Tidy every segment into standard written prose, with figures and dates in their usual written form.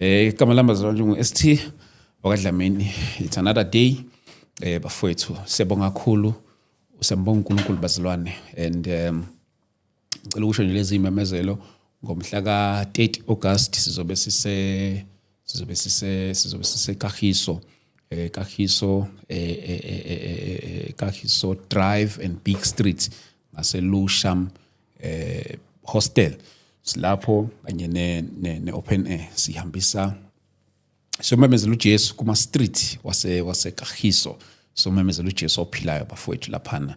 Igama lami bazalwane njengo ST wakaDlamini. It's another day. Bafowethu, siyabonga kakhulu. Siyambonga uNkulunkulu, bazalwane, and ngicela ukusho nje lezi imemezelo. Ngomhla ka-30 August sizobe sise Kagiso, Kagiso, Kagiso Drive and Big Street, ngase Lusham hostel. Silapho kanye ne open air, sihambisa, siyomemezela uJesu kuma street wase Kagiso, somemezela uJesu ophilayo, bafowethu, laphana.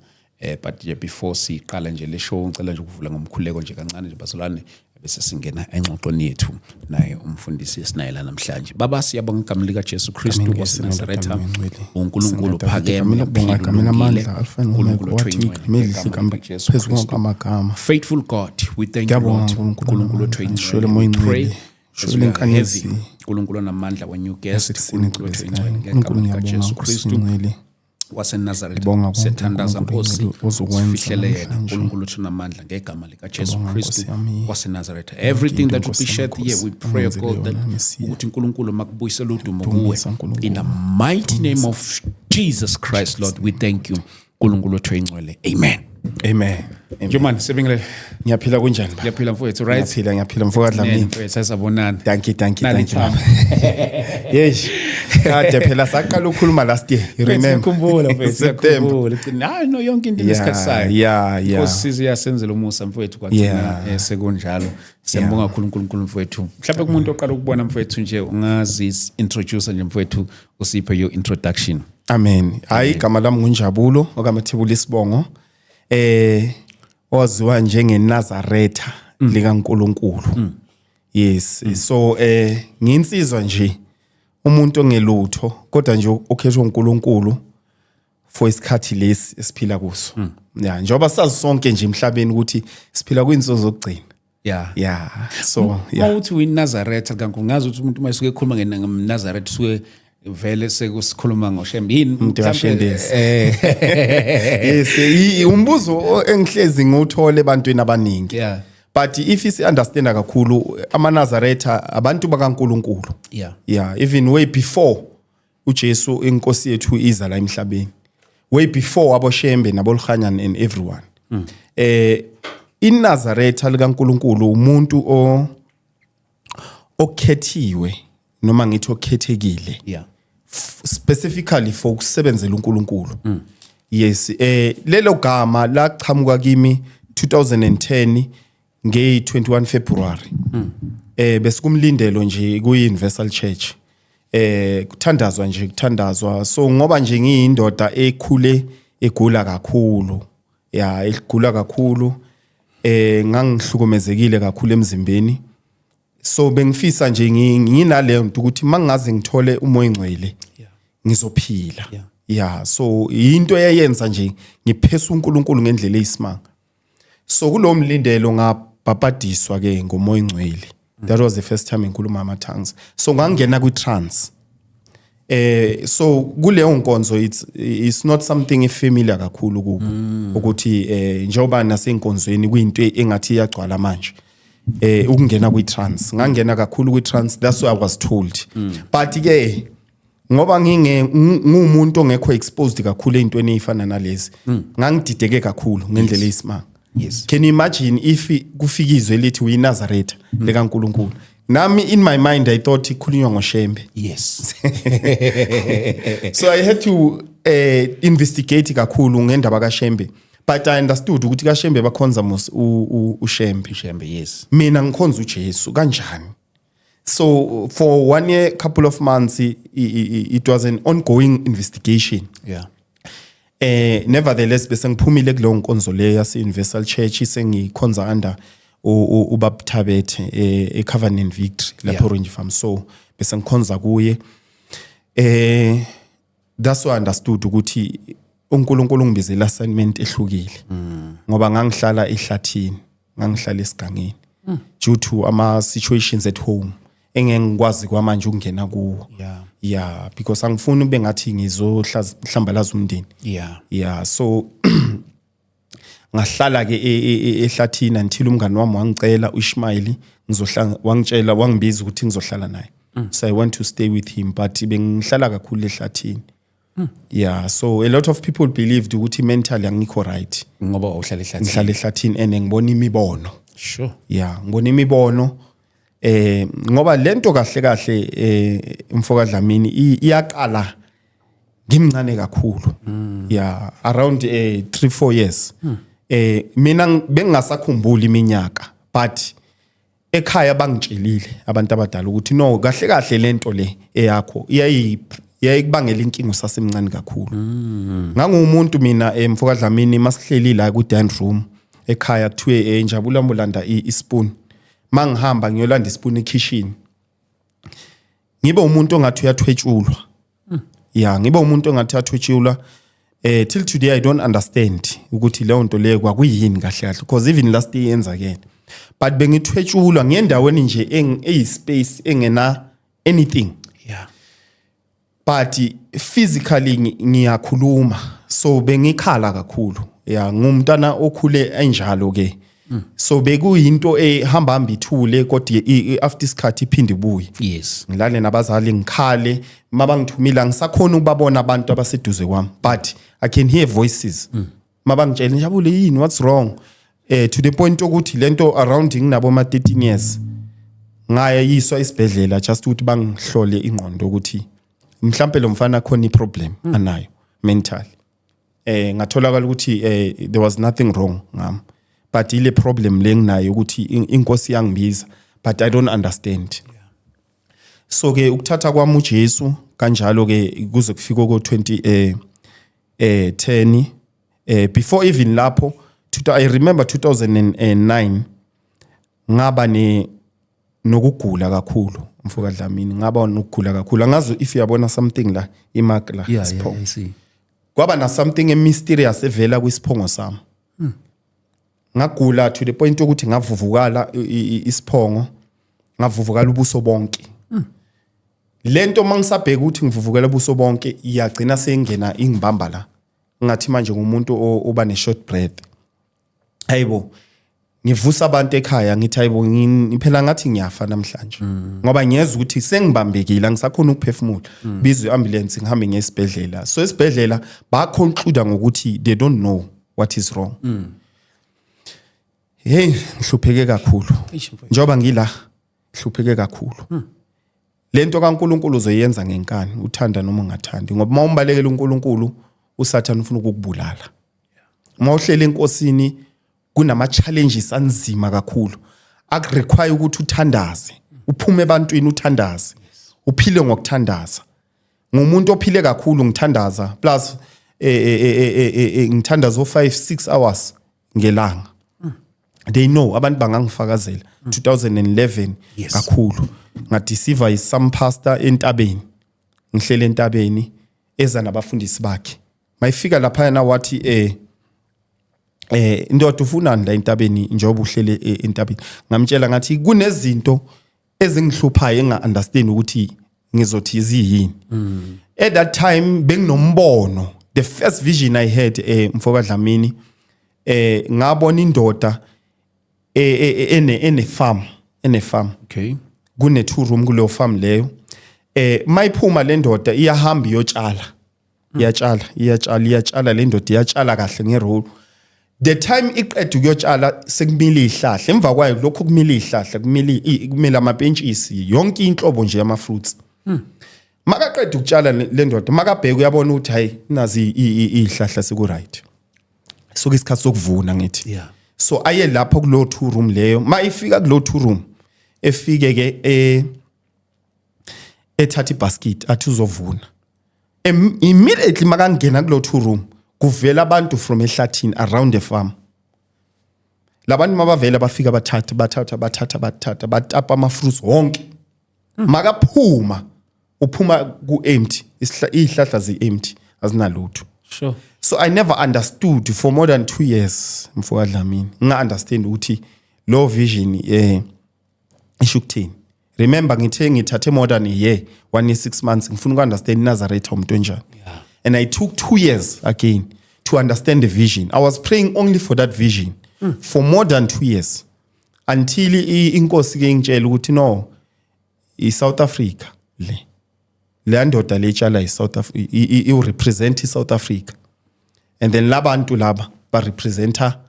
But nje before siqala nje le show, ngicela nje ukuvula ngomkhuleko nje kancane nje, bazalwane, bese singena engxoxweni yethu naye umfundisi esinaye la namhlanje. Baba, siyabonga igama lika Jesu Kristu waseNazaretha, uNkulunkulu phakeme. Ngiyabonga igama lamandla, Alpha and Omega, wathi igama elihle, igama phezu konke amagama. Faithful God, we thank you, Lord. uNkulunkulu wethu, shwele moya ingcwele, shwele inkanyezi, uNkulunkulu onamandla, when you guest, uNkulunkulu wethu ingcwele, ngegama lika Jesu Kristu waseNazaretha, siyathandaza, Nkosi, sifihlele yena, uNkulunkulu wethu namandla, ngegama likaJesu Kristu waseNazaretha. Everything that will be shared here, we pray, God, that ukuthi uNkulunkulu makubuyisele udumo kuwe, in the mighty name of Jesus Christ. Lord, we thank you, uNkulunkulu wethu oyingcwele. Amen. Amen. Njomani, sibingelele. Ngiyaphila, kunjani ba? Ngiyaphila, mfowethu, right? Ngiyaphila, ngiyaphila, mfoka Dlamini. Mfowethu, sasabonana. Thank you, thank you, thank you. Yes. Kade phela saqala ukukhuluma last year, you remember? Ngiyakhumbula, mfowethu, September. Ngiyakhumbula. Hayi no, yonke into inesikhathi sayo. Inkosi size yasenzela umusa, mfowethu, kwagcina sekunjalo. Siyambonga kakhulu uNkulunkulu, mfowethu. Mhlawumbe kumuntu oqala ukubona, mfowethu, nje ungazi introduce nje, mfowethu, usiphe your introduction. Amen. Hayi, igama lami nguNjabulo okaMathebula isibongo. Owaziwa njengeNazaretha likaNkuluNkulu. Yes. So nginsizwa nje, umuntu ongelutho, kodwa nje okhethwe uNkulunkulu for isikhathi lesi esiphila kuso. Yeah, njengoba sazi sonke nje emhlabeni ukuthi siphila kwinsuku zokugcina. Yeah. So yeah. Mawuthi uyiNazaretha kaNkulunkulu, ngazi ukuthi umuntu uma esuke ekhuluma ngeNazaretha usuke vele sekusikhuluma ngoShembe yini? Umuntu mhlampe, kaShembesi. Yes, umbuzo engihlezi ngiwuthole ebantwini abaningi. But if isi understand kakhulu, amaNazaretha abantu bakaNkuluNkulu. Yeah, even way before uJesu inkosi yethu iza la emhlabeni. Way before aboShembe naboLhanyane and everyone. INazaretha likaNkuluNkulu umuntu o okhethiwe, noma ngithi okhethekile, specifically for ukusebenzela uNkulunkulu. Yes, lelo gama lachamuka kimi 2010 nge 21 February. Besikumlindelo nje ku Universal Church. Kuthandazwa nje, kuthandazwa. So ngoba nje ngiyindoda ekhule egula kakhulu. Ya, egula kakhulu. Ngangihlukumezekile kakhulu emzimbeni. So bengifisa nje, nginaleyo nto ukuthi mangaze ngithole umoya ongcwele ngizophila. Yeah, so into eyenza nje ngiphesa uNkulunkulu ngendlela eyisimanga. So kulo mlindelo ngabhabhadiswa ke ngomoya ongcwele. That was the first time ngikhuluma ama tongues. So ngangena kwi trance. So kuleyo nkonzo it's not something familiar kakhulu kubo ukuthi njengoba nasenkonzweni kuyinto engathi iyagcwala manje ukungena kwi trance. Ngangena kakhulu kwi trance, that's what I was told. But ke ngoba nginge ngumuntu ongekho exposed kakhulu ezintweni ezifana nalezi, ngangidideke kakhulu ngendlela eyisimanga. Can you imagine if kufika izwe lithi uyiNazaretha likaNkuluNkulu? Nami in my mind I thought ikhulunywa ngoShembe. So I had to investigate kakhulu ngendaba kaShembe, but I understood ukuthi kaShembe bakhonza mos uShembe. Shembe, yes. Mina ngikhonza uJesu kanjani? So for one year, couple of months, it was an ongoing investigation. Nevertheless bese ngiphumile kuleyo nkonzo leyo yase Universal Church, sengikhonza under ubab Thabethe e Covenant Victory lapho Orange Farm. So bese ngikhonza kuye. That's why I understood ukuthi uNkulunkulu ungibizela assignment ehlukile, ngoba ngangihlala ehlathini, ngangihlala esigangeni due to ama situations at home engeke ngikwazi kwamanje ukungena kuwo. Yeah, because angifuni ube ngathi ngizohlambalaza umndeni. Yeah, so ngahlala ke ehlathini until umngani wami wangicela, uIshmael, ngizohlala, wangitshela, wangibiza ukuthi ngizohlala naye. So I want to stay with him, but bengihlala kakhulu ehlathini. Yeah, so a lot of people believed ukuthi mentally angikho right. Ngoba uhlala ehlathini. Ngihlala ehlathini and ngibona imibono. Yeah, ngibona imibono ngoba lento kahle kahle, mfoka Dlamini, iyaqala ngimncane kakhulu. Yeah, around 3 4 years. Mina bengingasakhumbuli iminyaka, but ekhaya bangitshelile abantu abadala ukuthi no, kahle kahle lento le eyakho iyayikubangela inkinga usasemncane kakhulu. Ngangumuntu mina, mfoka Dlamini, masihleli la ku dining room ekhaya, kuthiwe Njabulo ambulanda ispoon, mangihamba ngiyolanda ispoon ekitchen, ngibe umuntu ongathi uyathwetshulwa. Yeah, ngibe umuntu ongathi uyathwetshulwa. Till today I don't understand ukuthi leyo nto leyo kwakuyini kahle kahle, because even last year yenzakele, but bengithwetshulwa ngendaweni nje eyi-space engena anything. But physically ngiyakhuluma, so bengikhala kakhulu. Ya, ngumntana okhule enjalo ke, so bekuyinto ehamba hamba ithule, kodwa after isikhathi iphinde ibuye. Ngilale nabazali, ngikhale mabangithumile. Angisakhona ukubabona abantu abaseduze kwami, but I can hear voices mabangitshela, "Njabule, yini? What's wrong?" To the point ukuthi lento around nginabo ma 13 years ngayiswa isibhedlela just ukuthi bangihlole ingqondo ukuthi mhlambe lo mfana khona iproblem anayo mentally. Ngatholakala ukuthi there was nothing wrong ngami, but ile problem lenginayo ukuthi inkosi yangibiza, but I don't understand. So ke ukuthatha kwami uJesu kanjalo ke kuze kufike ko 20 10, before even lapho, I remember 2009 ngaba ne nokugula kakhulu, mfoka Dlamini. Ngaba nokugula kakhulu. Angazi if uyabona something la, imark la, isiphongo. I see. Kwaba na something mysterious evela kwisiphongo sami. Ngagula to the point ukuthi ngavuvukala isiphongo, ngavuvukala ubuso bonke. Lento mangisabheka ukuthi ngivuvukela ubuso bonke, iyagcina seyingena ingibamba la, ngathi manje ngumuntu oba ne short breath. Hayibo, ngivusa abantu ekhaya, ngithi, "Hayibo, phela ngathi ngiyafa namhlanje," ngoba ngiyezwa ukuthi sengibambekile, angisakhona ukuphefumula. Bizwe iambulance, ngihambe ngesibhedlela. So esibhedlela baconclude ngokuthi they don't know what is wrong. Hey, ngihlupheke kakhulu. Eish, mfowethu. Njengoba ngila, ngihlupheke kakhulu. Lento kaNkuluNkulu uzoyenza ngenkani, uthanda noma ungathandi, ngoba uma umbalekela uNkulunkulu, uSathane ufuna ukukubulala. Uma uhleli enkosini kunama challenges anzima kakhulu akurequire ukuthi uthandaze, uphume ebantwini, uthandaze, uphile ngokuthandaza. Ngumuntu ophile kakhulu ngithandaza, plus ngithandaza o 5 6 hours ngelanga. They know, abantu bangangifakazela. 2011 kakhulu ngadeceive is some pastor entabeni. Ngihlele entabeni, eza nabafundisi bakhe. Mayifika lapha yana wathi, "Indoda, ufunani la entabeni njengoba uhlele entabeni?" Ngamtshela ngathi kunezinto ezingihluphayo enga understand ukuthi ngizothi ziyini. At that time benginombono. The first vision I had, mfoka Dlamini, ngabona indoda ene farm. Kune two room kuleyo farm leyo. Mayiphuma le ndoda, iyahamba iyotshala, iyatshala, iyatshala, iyatshala. Le ndoda iyatshala kahle ngeroll. The time iqeda ukuyotshala, sekumile ihlahla emva kwayo. Lokho kumile ihlahla, kumile amapentshisi, yonke inhlobo nje yama fruits. Makaqeda ukutshala le ndoda, makabheka uyabona ukuthi hayi, nazi izihlahla, seku right, suke isikhathi sokuvuna, ngithi. So aye lapho kulo two room leyo. Ma ifika kulo two room, efike ke ethatha ibasket athi uzovuna. Immediately makangena kulo two room, kuvela abantu from ehlathini around the farm. Labantu mabavela bafika, bathatha, bathatha, bathatha, bathatha, batapa ama fruits wonke. Makaphuma, uphuma ku empty, izihlahla zi empty, azinalutho. So I never understood for more than 2 years, mfoka Dlamini, nginga understand ukuthi lo vision isho ukuthini. Remember ngithe ngithathe more than a year, 1 year 6 months, ngifuna uku-understand iNazareth, umuntu onjani. And I took 2 years again to understand the vision. I was praying only for that vision for more than 2 years until inkosi ke ingitshela ukuthi no. i-South Africa le, le ndoda letshala i-South Africa, i-represent i-South Africa, and then labantu laba ba representa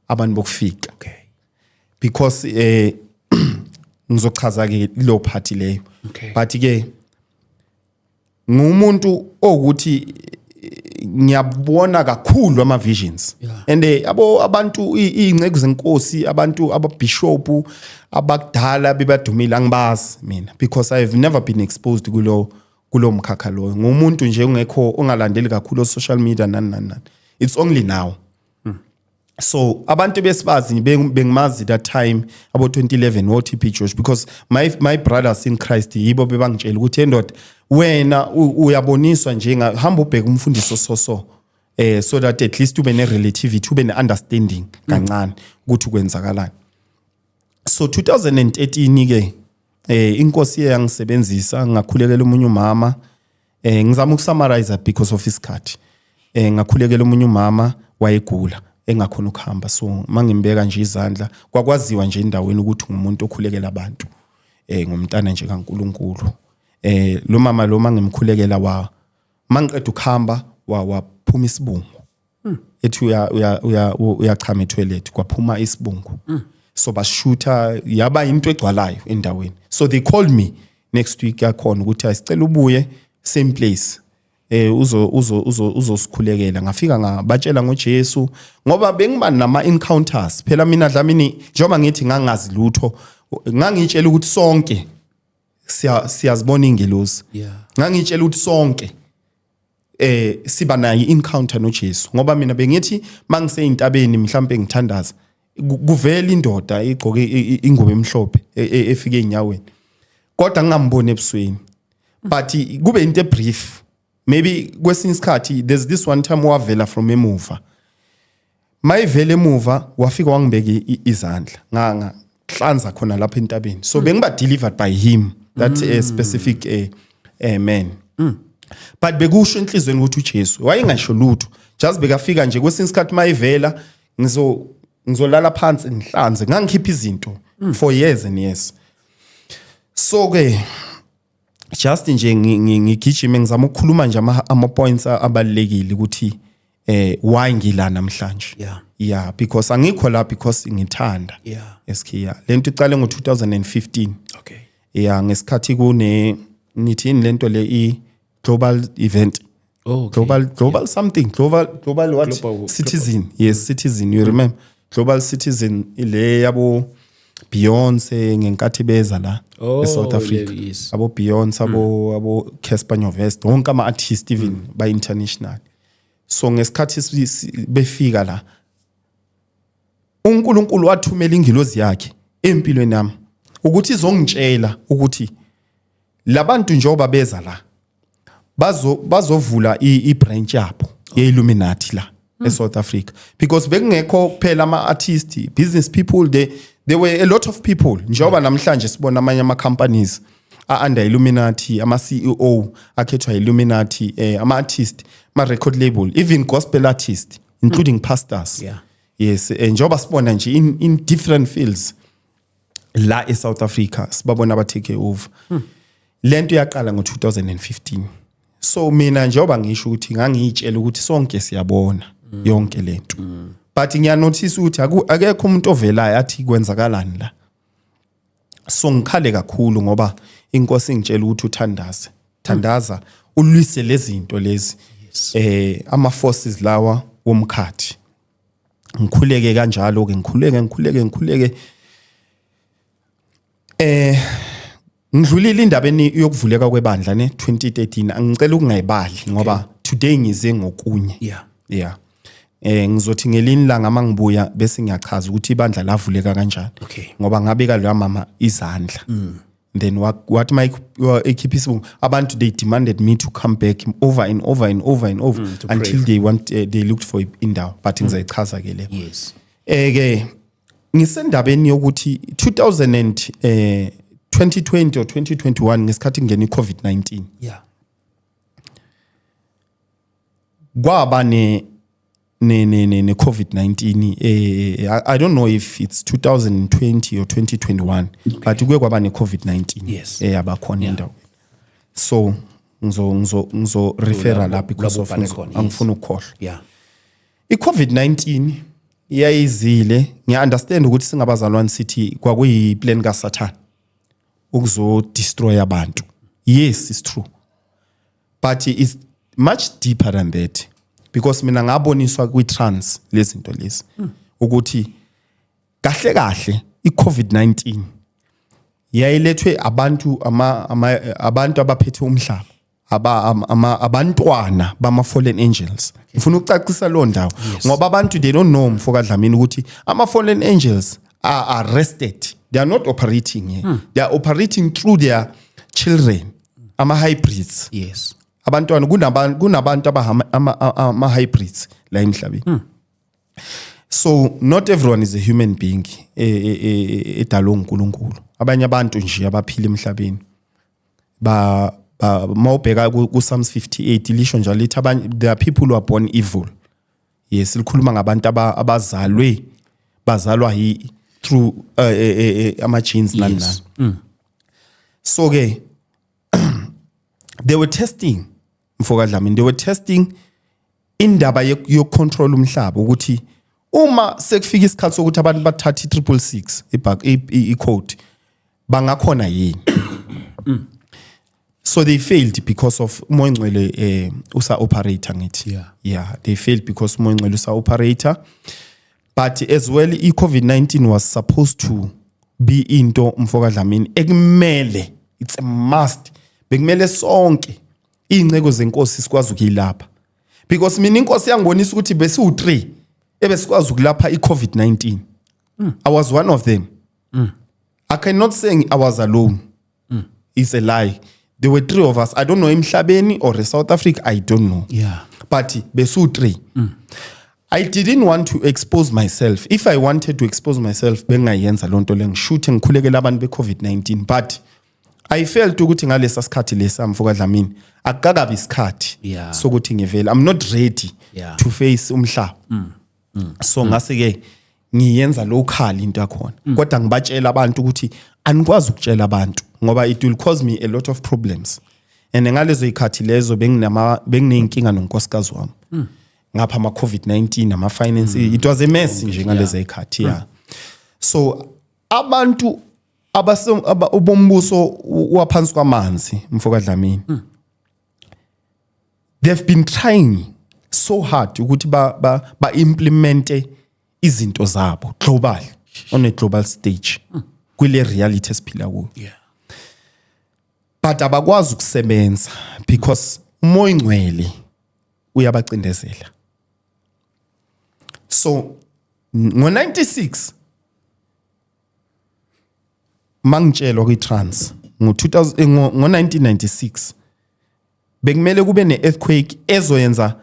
abantu bokufika. Because ngizochaza ke lo party leyo. But ke ngumuntu okuthi ngiyabona kakhulu ama visions. And abo abantu, iy'nceku zenkosi, abantu ababishop abakudala bebadumile, angibazi mina because I've never been exposed kulo mkhakha loyo. Ngumuntu nje ungekho, ongalandeli kakhulu social media, nani nani nani. It's only now. So abantu besibazi, bengimazi that time abo 2011 wo TB Josh, because my brothers in Christ yibo bebangitshela ukuthi, "Endoda, wena uyaboniswa nje, hamba ubheke umfundiso so so that at least ube ne relativity, ube ne understanding kancane ukuthi kwenzakalani." So 2013 ke inkosi yangisebenzisa, ngakhulekela umunye umama. Ngizama ukusummarize because of isikhathi. Ngakhulekela umunye umama, wayegula engakhona ukuhamba. So mangimbeka nje izandla, kwakwaziwa nje endaweni ukuthi ngumuntu okhulekela abantu, ngumntana nje kaNkuluNkulu. Lo mama lo, mangimkhulekela, wa mangiqeda ukuhamba waphuma isibungu, ethi uya uya uya uyachama etoilet, kwaphuma isibungu. So bashutha, yaba into egcwalayo endaweni. So they called me next week yakhona ukuthi asicela ubuye same place, uzo uzo uzo uzosikhulekela. Ngafika ngabatshela ngoJesu ngoba bengiba nama encounters phela mina, Dlamini. Njengoba ngithi ngangazi lutho, ngangitshela ukuthi sonke siyazibona ingelosi. Ngangitshela ukuthi sonke siba nayo encounter noJesu, ngoba mina bengithi mangiseyintabeni mhlambe ngithandaza, kuvela indoda igqoke ingubo emhlophe efike einyaweni, kodwa ngingamboni ebusweni, but kube into ebrief. Maybe kwesinye isikhathi, there's this one time wavela from emuva, mayivele emuva wafika wangibeka izandla, nganga hlanza khona lapha entabeni. So bengiba delivered by him, that specific man. But bekusho enhlizweni ukuthi uJesu wayengasho lutho, just bekafika nje. Kwesinye isikhathi mayivela, ngizolala phansi ngihlanze, ngangikhipha izinto for years and years. So ke just nje ngigijime, ngizama ukukhuluma nje ama points abalekile ukuthi why ngila namhlanje. Yeah, because angikho la because ngithanda. SK, yeah, lento iqale ngo2015. Yeah, ngesikhathi kune, nithini lento le, i global event. Global something, global what? Global- Citizen, yes, citizen. You remember global citizen ile yabo Beyonce ngenkathi beza la eSouth Africa? Yeah, yes. Abo Beyonce, abo Cassper Nyovest, wonke ama artists, even ba international. So ngesikhathi befika la, uNkulunkulu wathumela ingilozi yakhe empilweni yami ukuthi izongitshela ukuthi labantu njengoba beza la bazovula i-branch yabo ye-Illuminati la eSouth Africa, because bekungekho kuphela ama-artist, business people, there were a lot of people. Njengoba namhlanje sibona amanye ama-companies a-under Illuminati, ama-CEO akhethwa Illuminati, ama-artist, ama-record label, even gospel artist, including pastors. Yes, njengoba sibona nje in different fields la eSouth Africa, sibabona aba take over. Lento yaqala ngo2015. So mina njengoba ngisho ukuthi ngangiyitshela ukuthi sonke siyabona yonke lento, but ngiyanotice ukuthi akekho umuntu ovelayo athi kwenzakalani la. So ngikhale kakhulu ngoba inkosi ingitshela ukuthi uthandaze, thandaza ulwise lezi zinto lezi, ama forces lawa womkhathi. Ngikhuleke kanjalo ke, ngikhuleke, ngikhuleke, ngikhuleke. Ngidlulile indabeni yokuvuleka kwebandla ne 2013. Angicela ukungayibali ngoba today ngize ngokunye. Yeah, ngizothi ngelinye ilanga mangibuya bese ngiyachaza ukuthi ibandla lavuleka kanjani. Ngoba ngabeka lo mama izandla, then what my ekhipha isibungu, abantu they demanded me to come back over and over and over and over To pray. Until they want they looked for indawo, but ngizayichaza ke le. Ke ngisendabeni yokuthi 2000 and 2020 or 2021, ngesikhathi kungena iCovid-19, kwaba ne ne COVID-19. I don't know if it's 2020 or 2021, but kuye kwaba ne COVID-19 eyabakhona endaweni, so ngizo refera la because Lapho of ubhale khona, yes. angifuni ukukhohlwa. I-COVID-19 iyayizile. Ngiya-understand ukuthi singabazalwane sithi kwakuyi-plan kaSathane ukuzo destroy abantu. Yes, it's true, but it's much deeper than that, because mina ngaboniswa kwi-trance lezi zinto lezi ukuthi kahle kahle i-COVID-19 yayilethwe abantu ama abantu abaphethe umhlaba, abantwana bama fallen angels. Ngifuna ukucacisa lo ndawo ngoba abantu, they don't know, mfoka Dlamini, ukuthi ama fallen angels are arrested. They are not operating here. They are operating through their children, ama hybrids. Abantwana, kunabantu abahama ama hybrids la emhlabeni. So not everyone is a human being edalwe uNkulunkulu. Abanye abantu nje abaphila emhlabeni ba mawubheka ku Psalms 58, lisho njalo, lithi abanye, there are people who are born evil. Yes, likhuluma ngabantu abazalwe bazalwa yi through ama genes nani nani. So ke they were testing, mfoka Dlamini, they were testing indaba yokucontrol umhlaba, ukuthi uma sekufika isikhathi sokuthi abantu bathathe i-666 i-code, bangakhona yini. So they failed because of uMoya Ongcwele usa operate, ngithi. Yeah, they failed because uMoya Ongcwele usa operate. But as well, i-COVID-19 was supposed to be into, mfoka Dlamini, ekumele, it's a must, bekumele sonke iy'nceko zenkosi sikwazi ukuyilapha, because mina inkosi yangibonisa ukuthi besiwu-3 ebesikwazi ukulapha i-COVID-19. I was one of them. I cannot say I was alone, it's a lie. There were three of us. I don't know emhlabeni or e-South Africa, I don't know, but besu-3. I didn't want to expose myself. If I wanted to expose myself, bengayenza loo nto le, ngishuthe ngikhulekele abantu be-COVID-19, but I felt ukuthi ngalesa sikhathi lesa, mfoka Dlamini, akukakabi isikhathi sokuthi ngivele. I'm not ready to face umhlaba. So ngase ke ngiyenza local into yakhona, kodwa ngibatshela abantu ukuthi anikwazi ukutshela abantu ngoba it will cause me a lot of problems. And ngalezo ikhathi lezo bengineyinkinga nonkosikazi wami ngapha, ama COVID-19, ama finance, it was a mess nje ngalezo ikhathi, yeah. So abantu ubombuso waphansi kwamanzi, mfoka Dlamini, they've been trying so hard ukuthi ba implemente izinto zabo global, on a global stage, kule reality esiphila kuyo, but abakwazi ukusebenza because uMoya Ingcwele uyabacindezela. So ngo96 mangitshelwa kwi-trance ngo-2000, ngo-1996 bekumele kube ne-earthquake ezoyenza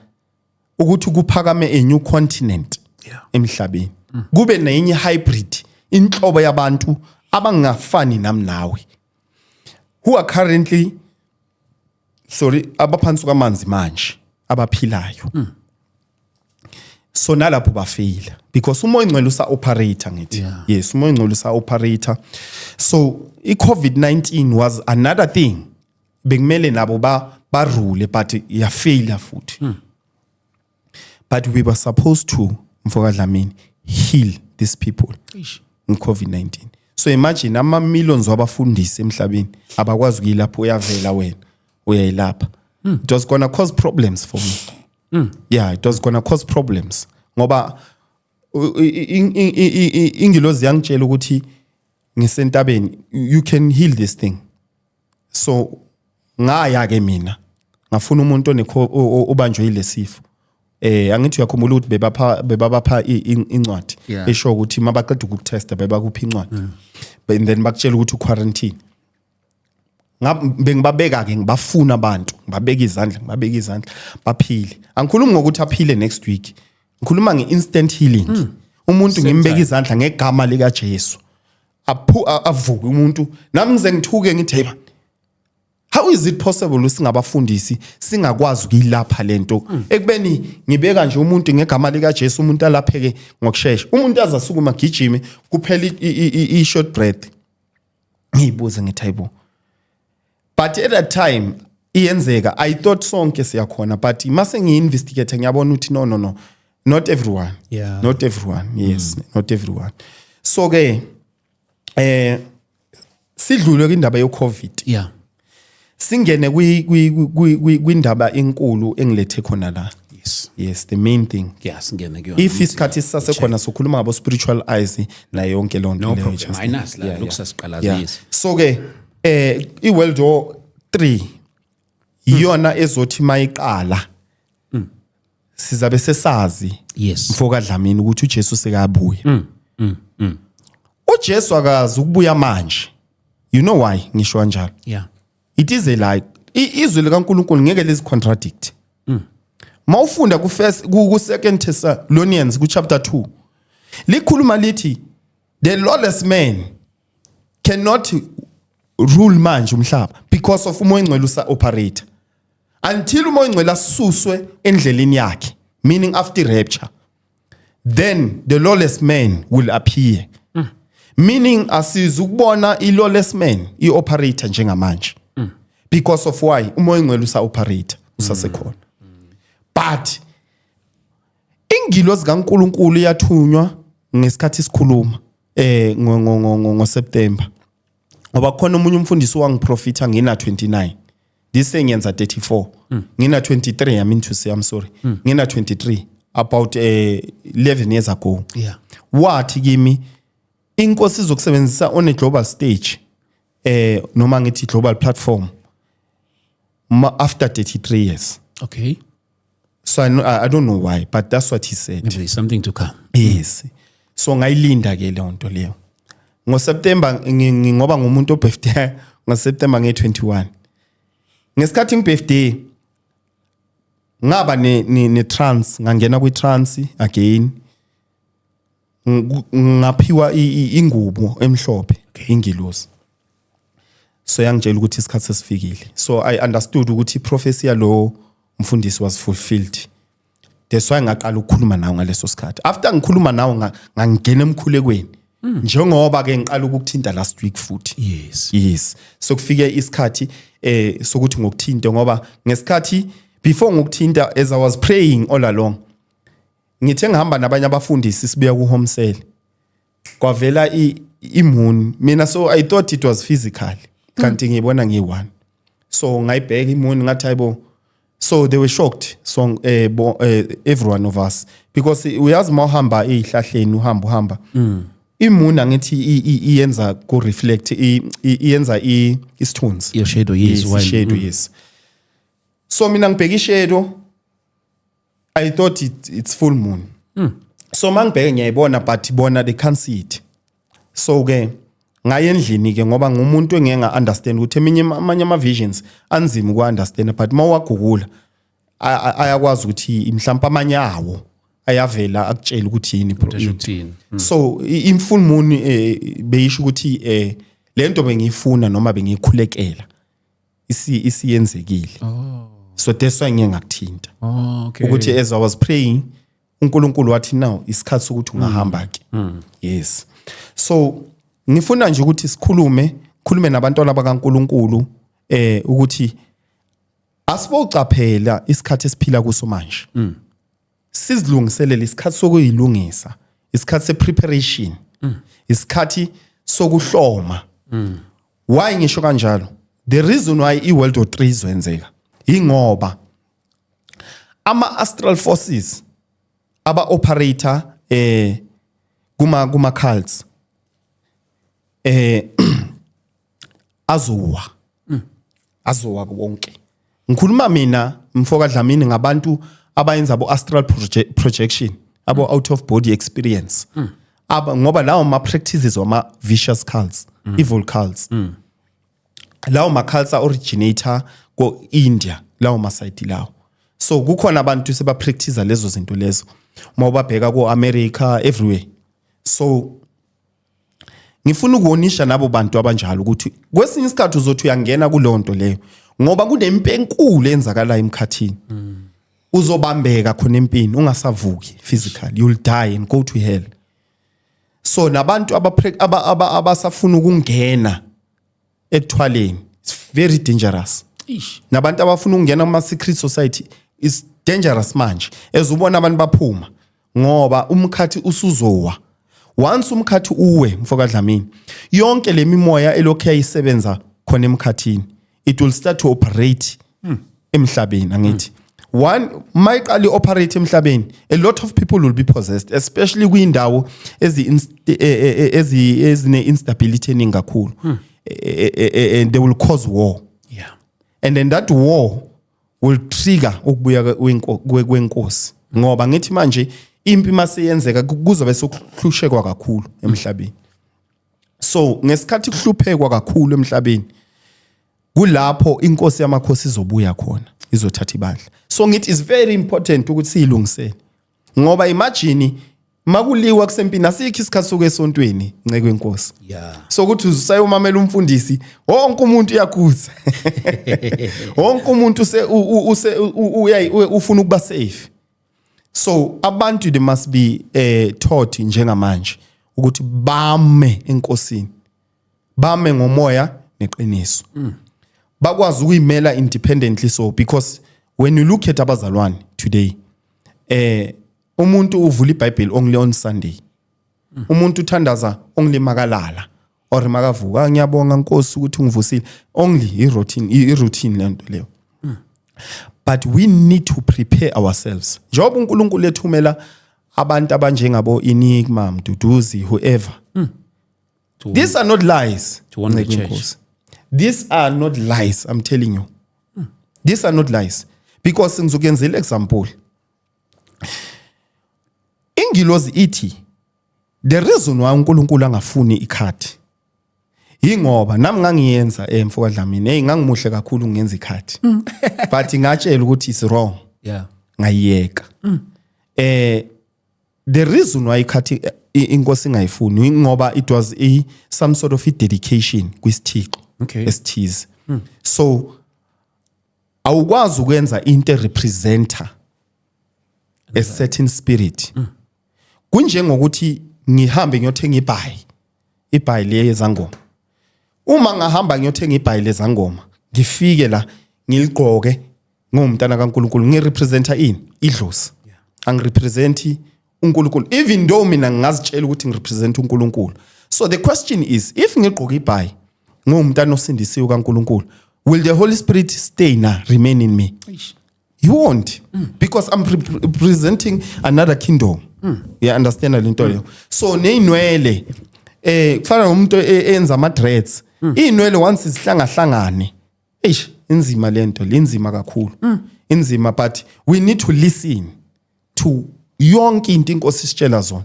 ukuthi kuphakame a new continent emhlabeni, kube nenye hybrid, inhlobo yabantu abangafani nami nawe, who are currently, sorry, abaphansi kwamanzi manje abaphilayo. So nalapho bafeyila because uMoya Ingcwele usa operate, ngithi. Yes, uMoya Ingcwele usa operate. So i-COVID-19 was another thing bekumele nabo ba barule, but yafaila futhi. But we were supposed to, mfoka Dlamini, heal these people Eish. nge-COVID-19. So imagine ama millions wabafundisi emhlabeni abakwazi ukuyilapha, uyavela wena uyayilapha. It was gonna cause problems for me. Yeah, it was gonna cause problems ngoba ingilozi yangitshela ukuthi ngisentabeni, you can heal this thing. So ngaya ke mina ngafuna umuntu obanjwe yilesifo. Angithi uyakhumbula ukuthi bebabapha incwadi esho ukuthi mabaqeda ukukutesta bebakupha incwadi and then bakutshela ukuthi uquarantine. Bengibabeka ke, ngibafuna abantu, ngibabeka izandla, ngibabeka izandla, baphile. Angikhulumi ngokuthi aphile next week, ngikhuluma nge-instant healing. Umuntu ngimbeka izandla ngegama lika Jesu, avuke umuntu, nami ngize ngithuke, ngithi, "Hey man, How is it possible singabafundisi singakwazi ukuyilapha lento, ekubeni ngibeka nje umuntu ngegama lika Jesu, umuntu alapheke ngokusheshsha, umuntu azasukuma gijime, kuphela i short breath? Ngiyibuze ngithi, hayibo. But at that time iyenzeka, I thought sonke siyakhona, but mase ngiyi-investigate ngiyabona ukuthi no, no, no, not everyone. Not everyone, yes, not everyone. So ke sidlule kwindaba ye-COVID, singene kwindaba enkulu engilethe khona la. Yes, the main thing. Yeah, singene kuyona. If isikhathi sisasekhona, sokhuluma ngabo spiritual eyes nayo yonke leyo nto No leyo, problem. just- Ayinasi la, lokhu sasiqalaza, yes. So ke i-World War 3 iyona ezothi mayiqala sizabe sesazi, mfoka Dlamini, ukuthi uJesu sekabuya. UJesu akazi ukubuya manje. You know why ngisho kanjalo? Yeah. It is a lie. Izwi likaNkulunkulu ngeke lizi contradict. Mawufunda ku first ku Second Thessalonians ku chapter 2, likhuluma lithi the lawless man cannot rule manje umhlaba because of uMoya oNgcwele usa operate until uMoya oNgcwele asuswe endleleni yakhe, meaning after rapture, then the lawless man will appear, meaning asizukubona i-lawless man i-operate njengamanje because of why? UMoya oNgcwele usa operate, usasekhona. But ingilozi kaNkulunkulu iyathunywa ngesikhathi sikhuluma ngo September, ngoba khona omunye umfundisi wangiprofita ngina 29, this sengiyenza 34, ngina 23, I mean to say, I'm sorry, ngina 23, about 11 years ago. Wathi kimi inkosi izokusebenzisa on a global stage, noma ngithi global platform, after 33 years. So I don't know why, but that's what he said. Maybe there's something to come. Yes, so ngayilinda ke leyo nto leyo ngoSeptember, ngoba ngumuntu obirthday ngoSeptember nge21. Ngesikhathi ngibirthday ngaba ne trance, ngangena kwi trance again, ngaphiwa ingubo emhlophe ingilosi. So yangitshela ukuthi isikhathi sesifikile. So I understood ukuthi prophecy yalo mfundisi was fulfilled. That's why ngaqala ukukhuluma nawe ngaleso sikhathi. After ngikhuluma nawe ngangena emkhulekweni, njengoba ke ngiqala ukukuthinta last week futhi. Yes, so kufike isikhathi sokuthi ngokuthinta, ngoba ngesikhathi before ngokuthinta, as I was praying all along, ngithe ngihamba nabanye abafundisi sibuya ku home cell, kwavela i-moon. Mina, so I thought it was physical, kanti ngiyibona ngiyi-one. So ngayibheka i-moon, ngathi, hayibo. So they were shocked, so every one of us, because uyazi mawuhamba ezihlahleni, uhamba uhamba, i-moon angithi iyenza ku reflect, iyenza isithunzi. Your shadow, yes. Yes, shadow, yes. So mina ngibheka ishadow, I thought it's full moon. So mangibheke ngiyayibona, but bona they can't see it. So ke ngaye endlini ke, ngoba ngumuntu engeke nga understand ukuthi eminye amanye ama visions anzima uku understand, but mawagugula ayakwazi ukuthi mhlawumbe amanye awo ayavela akutshela ukuthi yini Asho ukuthini. So i-full moon beyisho ukuthi lento bengiyifuna noma bengiyikhulekela isiyenzekile. So that's why ngeke ngakuthinta, ukuthi as I was praying, uNkulunkulu wathi now isikhathi sokuthi ungahamba ke. Yes, so ngifuna nje ukuthi sikhulume, khulume nabantwana bakaNkulunkulu ukuthi asibocaphela isikhathi esiphila kuso manje, sizilungiselele isikhathi sokuyilungisa, isikhathi sepreparation, isikhathi sokuhloma. Why ngisho kanjalo? The reason why i-World War 3 izwenzeka ingoba ama astral forces aba operate kuma cults azowa wonke. Ngikhuluma mina, mfoka Dlamini, ngabantu abayenza abo astral projection, abo out of body experience, aba ngoba lawo ma practices wama vicious cults, evil cults, lawo ma cults originate ko India, lawo ma side lawo. So kukhona abantu seba practice lezo zinto lezo mawubabheka ko America, everywhere. So ngifuna ukuwonisha nabo bantu abanjalo ukuthi kwesinye isikhathi uzothi uyangena kuleyo nto leyo. Ngoba kunempi enkulu enzakalayo emkhathini. Uzobambeka khona empini, ungasavuki physically. You'll die and go to hell. So nabantu abasafuna ukungena ekuthwaleni, it's very dangerous. Ish. Nabantu abafuna ukungena kuma secret society is dangerous manje, ezubona abantu baphuma ngoba umkhathi usuzowa. Once umkhathi uwe, mfoka Dlamini, yonke le mimoya elokhu yayisebenza khona emkhathini, it will start to operate emhlabeni. Angithi one, mayiqala i-operate emhlabeni, a lot of people will be possessed, especially kwindawo ezi ezine instability eningi kakhulu, and they will cause war. And then that war will trigger ukubuya kwenkosi, ngoba ngithi manje impi maseyenzeka kuzobe sokuhlushekwa kakhulu emhlabeni. So ngesikhathi kuhluphekwa kakhulu emhlabeni, kulapho inkosi yamakhosi izobuya khona, izothatha ibandla. So ngithi is very important ukuthi siyilungisele, ngoba imagine makuliwa kusempini, asikho isikhathi sokuya esontweni, nceke wenkosi. So ukuthi usayomamela umfundisi, wonke umuntu uyakhuza, wonke umuntu use ufuna ukuba safe. So abantu, they must be taught njengamanje ukuthi bame enkosini, bame ngomoya neqiniso, bakwazi ukuyimela independently. So because when you look at abazalwane today, umuntu uvula iBhayibheli only on Sunday, umuntu uthandaza only makalala or makavuka. "Ah, ngiyabonga Nkosi ukuthi ungivusile." Only i-routine lento leyo. But we need to prepare ourselves, njengoba uNkulunkulu ethumela abantu abanjengabo Enigma, Mduduzi, whoever. These are not lies. To warn the Nceku church. yenkosi. These are not lies, I'm telling you, these are not lies, because ngizokuyenzela example. Ingilozi ithi the reason why uNkulunkulu angafuni ikhadi, ingoba nami ngangiyenza, mfoka Dlamini, hey, ngangimuhle kakhulu ngenza ikhadi, but ngatshela ukuthi it's wrong. Ngayiyeka. The reason why ikhathi inkosi ingayifuni, ngoba it was a some sort of a dedication kwisithixo esithize. So awukwazi ukwenza into representer a certain spirit. Kunjengokuthi ngihambe ngiyothenga ibhayi, ibhayi le yezangoma. Uma ngahamba ngiyothenga ibhayi lezangoma, ngifike la ngiligqoke ngumntana kaNkuluNkulu, ngirepresenta ini? Idlozi. Angirepresenti uNkulunkulu, even though mina ngingazitshela ukuthi ngirepresent uNkulunkulu. So the question is, if ngigqoke ibhayi ngumntana osindisiwe kaNkulunkulu, will the Holy Spirit stay na, remain in me? Eish. You won't, because I'm representing another kingdom. You understand lento leyo? So neyinwele, kufana nomuntu enza ama dreads, inwele once zihlangahlangane, eish, inzima lento, linzima kakhulu, inzima. But we need to listen to yonke into inkosi isitshela zona.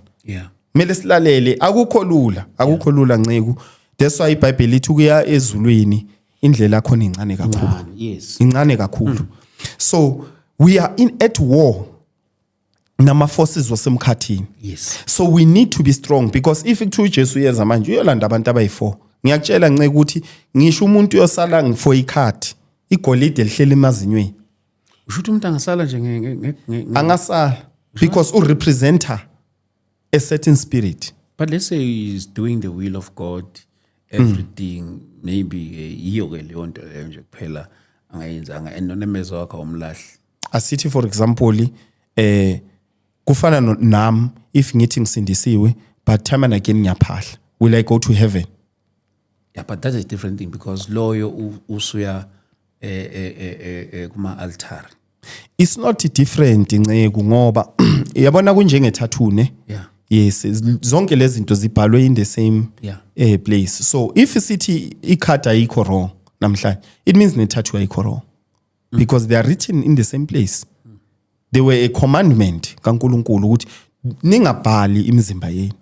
Kumele silalele. Akukho lula, akukho lula, nceku. That's why iBhayibheli lithi ukuya ezulwini indlela yakhona incane kakhulu. Incane kakhulu. So we are in at war nama forces wasemkhathini. So we need to be strong, because if kuthiwa uJesu uyeza manje, uyolanda abantu abayi4. Ngiyakutshela, nceke, ukuthi ngisho umuntu uyosala ngifo ikhadi, igolide lihleli emazinyweni. Usho ukuthi umuntu angasala nje Angasala, because urepresenter a certain spirit. But let's say he's doing the will of God, everything, maybe yiyo ke leyo nto leyo nje kuphela angayenzanga, and nonemeza wakhe awumlahli. Asithi for example, kufana nami, if ngithi ngisindisiwe but time and again ngiyaphahla, will I go to heaven? Yeah, but that's a different thing, because loyo usuya kuma altar. It's not different, nceku, ngoba yabona kunjenge tattoo, ne? Yes, zonke lezi zinto zibhalwe in the same place. So if sithi ikhadi ayikho wrong namhlanje, it means ne tattoo ayikho wrong, because they are written in the same place. They were a commandment kaNkuluNkulu ukuthi ningabhali imizimba yenu.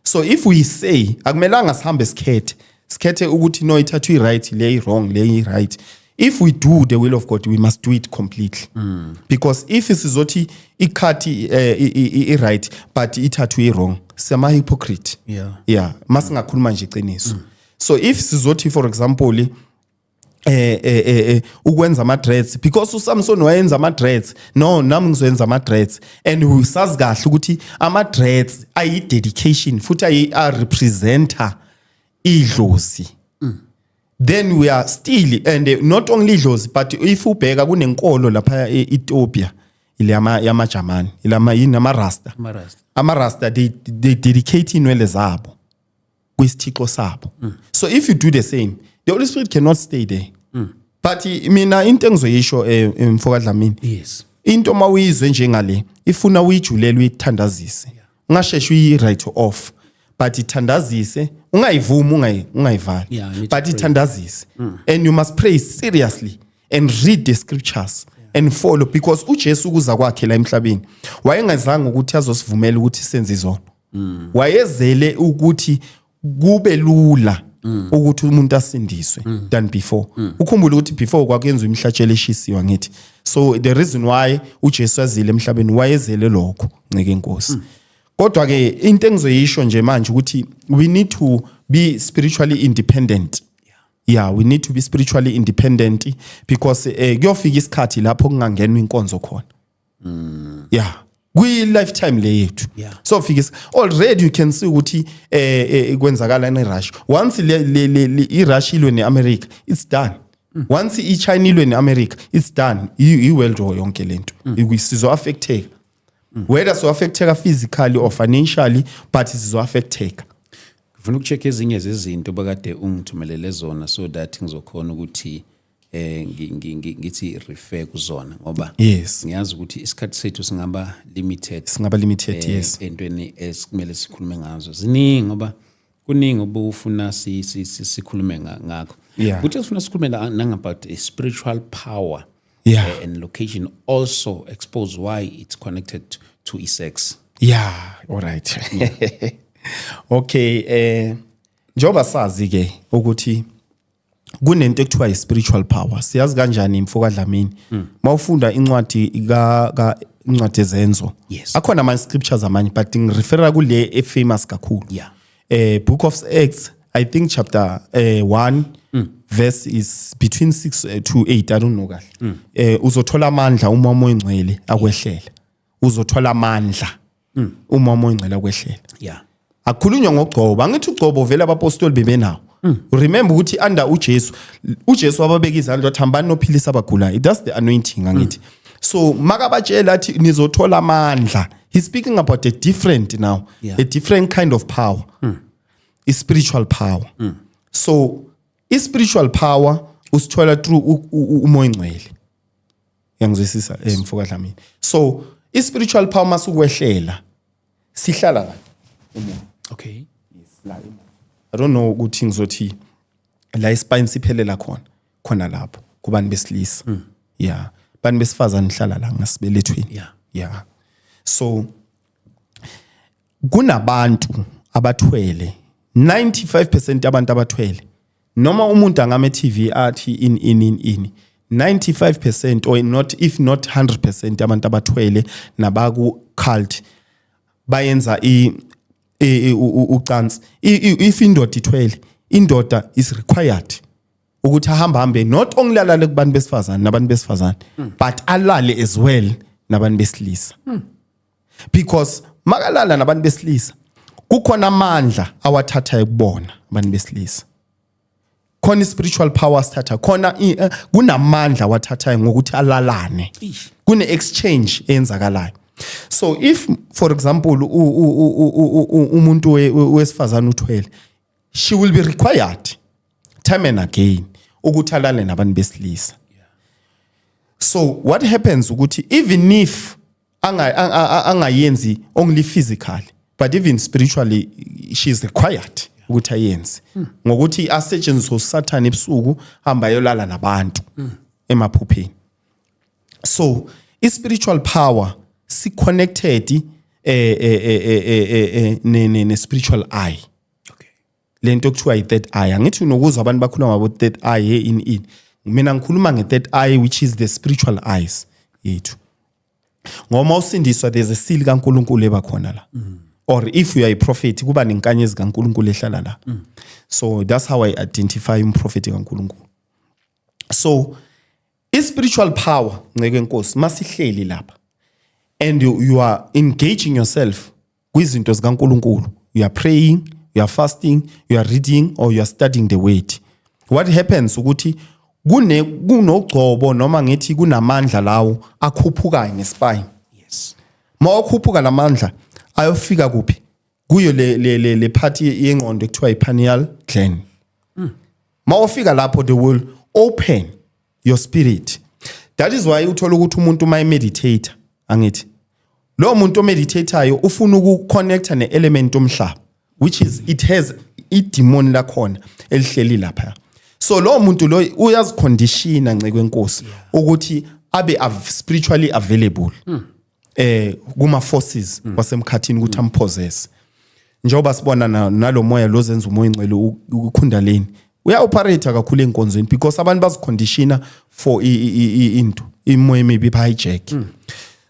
So if we say akumelanga sihambe sikhethe ukuthi no, i-tattoo i-right, le i-wrong, le i-right, if we do the will of God, we must do it completely, because if sizothi ikhathi i-right but i-tattoo i-wrong, siyama hypocrite. Yeah, masingakhuluma nje iqiniso. So if sizothi for example Ukwenza ama dreads, because uSamson wayenza ama dreads, no, nami ngizoyenza ama dreads, and usazi kahle ukuthi ama dreads ayi dedication futhi ayi a representa idlozi. Then we are still, and not only idlozi, but if ubheka kunenkolo lapha e-Ethiopia, ile yamaJamani, ilama yini, ama-Rasta. Ama-Rasta. Ama-Rasta, they dedicate inwele zabo kwisithixo sabo. So if you do the same, the Holy Spirit cannot stay there. But mina into engizoyisho, mfoka Dlamini, into mawuyizwe njengale ifuna uyijulele, uyithandazise, ungasheshi uyi-write off, but ithandazise, ungayivumi, ungayivali. Yeah, you need to But pray. Ithandazise, and you must pray seriously and read the scriptures and follow, because uJesu ukuza kwakhe la emhlabeni wayengazange ukuthi azosivumela ukuthi senze izono. Wayezele ukuthi kube lula ukuthi umuntu asindiswe than before. Ukhumbule ukuthi before kwakuyenziwa imihlatshelo eshisiwa, ngithi. So the reason why uJesu azile emhlabeni, wayezele lokho, nceke inkosi. Kodwa ke into engizoyisho nje manje ukuthi we need to be spiritually independent. Yeah, we need to be spiritually independent because kuyofika isikhathi lapho kungangenwa inkonzo khona, yeah, kwi lifetime le yethu. So fika already you can see ukuthi kwenzakala ne-Russia. Once le i-Russia ilwe ne-America, it's done. Once i-China ilwe ne-America, it's done. I-world war yonke lento sizo affecteka, whether so affecteka physically or financially, but sizo affecteka. Ngifuna ukucheck ezinye zezinto bakade ungithumelele zona so that ngizokhona ukuthi ngithi refer kuzona, ngoba ngiyazi ukuthi isikhathi sethu singaba limited. Singaba limited. Entweni esikumele sikhulume ngazo ziningi, ngoba kuningi obufuna sikhulume ngakho. Kuthi sifuna sikhulume nang about a spiritual power and location, also expose why it's connected to i-sex. Yeah, all right. Okay, njoba sazi ke ukuthi kunento ekuthiwa i-spiritual power. Siyazi kanjani, mfoka Dlamini? Mawufunda incwadi ka incwadi ezenzo. Akhona ama scriptures amanye, but ngirefera kule efamous kakhulu. Book of Acts, I think chapter 1, verse is between 6 to 8, I don't know kahle. Uzothola amandla uma uMoya oNgcwele akwehlela. Uzothola amandla uma uMoya oNgcwele akwehlela. Akukhulunywa ngogcobo, angithi ugcobo vele abapostoli bebenawo. Remember ukuthi under uJesu, uJesu wababeka izandla wathi, "Hambani nophilisa abagulayo." That's the anointing, angithi? So makabatshela athi nizothola amandla, he's speaking about a different now, a different kind of power, a spiritual power. So i-spiritual power usithola through uMoya oNgcwele. Yangizwisisa, mfoka Dlamini? So i-spiritual power masukwehlela sihlala la. I don't know ukuthi ngizothi la ispine siphelela khona khona lapho kubantu besilisa, yeah, bantu besifazane hlala la ngasibelethweni. Yeah, so kunabantu abathwele, 95% abantu abathwele, noma umuntu angame TV athi in in in in 95% or not, if not 100%, abantu abathwele nabaku cult bayenza ucansi. If indoda ithwele, indoda is required ukuthi ahambe hambe, not only alale kubantu besifazane nabantu besifazane, but alale as well nabantu besilisa, because makalala nabantu besilisa kukhona amandla awathathayo kubona abantu besilisa, khona i-spiritual power sithatha khona, kunamandla awathathayo ngokuthi alalane, kune exchange eyenzakalayo. So if, for example, umuntu wesifazane uthwele, she will be required time and again ukuthi alale nabantu besilisa. So what happens ukuthi even if angayenzi only physically, but even spiritually she is required ukuthi ayenze, ngokuthi asetshenziswe uSathane ebusuku, hamba ayolala nabantu emaphupheni. So i-spiritual power si connected ne spiritual eye. Lento okuthiwa i-third eye, angithi unokuzwa abantu bakhuluma ngabo third eye he in mina ngikhuluma nge-third eye, which is the spiritual eyes yethu, ngoba usindiswa there's a seal kaNkuluNkulu ebakhona la, or if you are a prophet kuba nenkanyezi kaNkuluNkulu ehlala la. So that's how I identify umprofeti kaNkuluNkulu. So i-spiritual power, nceke enkosi, masihleli lapha and you are engaging yourself kwizinto zikaNkuluNkulu, you are praying, you are fasting, you are reading or you are studying the word, what happens ukuthi kunogcobo noma ngithi kunamandla lawo akhuphukayo ngespine. Mawakhuphuka lamandla ayofika kuphi? Kuyo le part yengqondo ekuthiwa i-pineal gland. Mawufika lapho, they will open your spirit. That is why uthola ukuthi umuntu uma meditate, angithi lo muntu omeditateayo ufuna ukuconnecta ne-element omhlaba, which is it has idemon lakhona elihleli lapha. So lo muntu lo uyaziconditiona, nceke wenkosi, ukuthi abe spiritually available kuma forces wasemkhathini ukuthi ampossess, njengoba sibona nalo moya lozenza umoya ingcwele, uKundalini, uya-operate kakhulu enkonzweni because abantu baziconditiona for into imoya emibi hijack.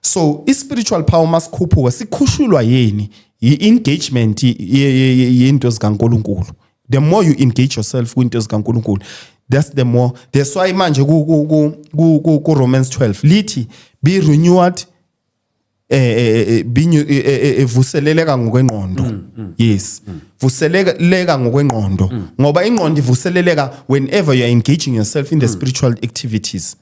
So i-spiritual power masikhuphuka sikhushulwa yini? I-engagement yento zikaNkuluNkulu. The more you engage yourself kwinto zikaNkuluNkulu, that's the more. That's why manje ku Romans 12 lithi be renewed, binyu vuseleleka ngokwengqondo. Yes, vuseleleka ngokwengqondo, ngoba ingqondo ivuseleleka whenever you are engaging yourself in the spiritual activities.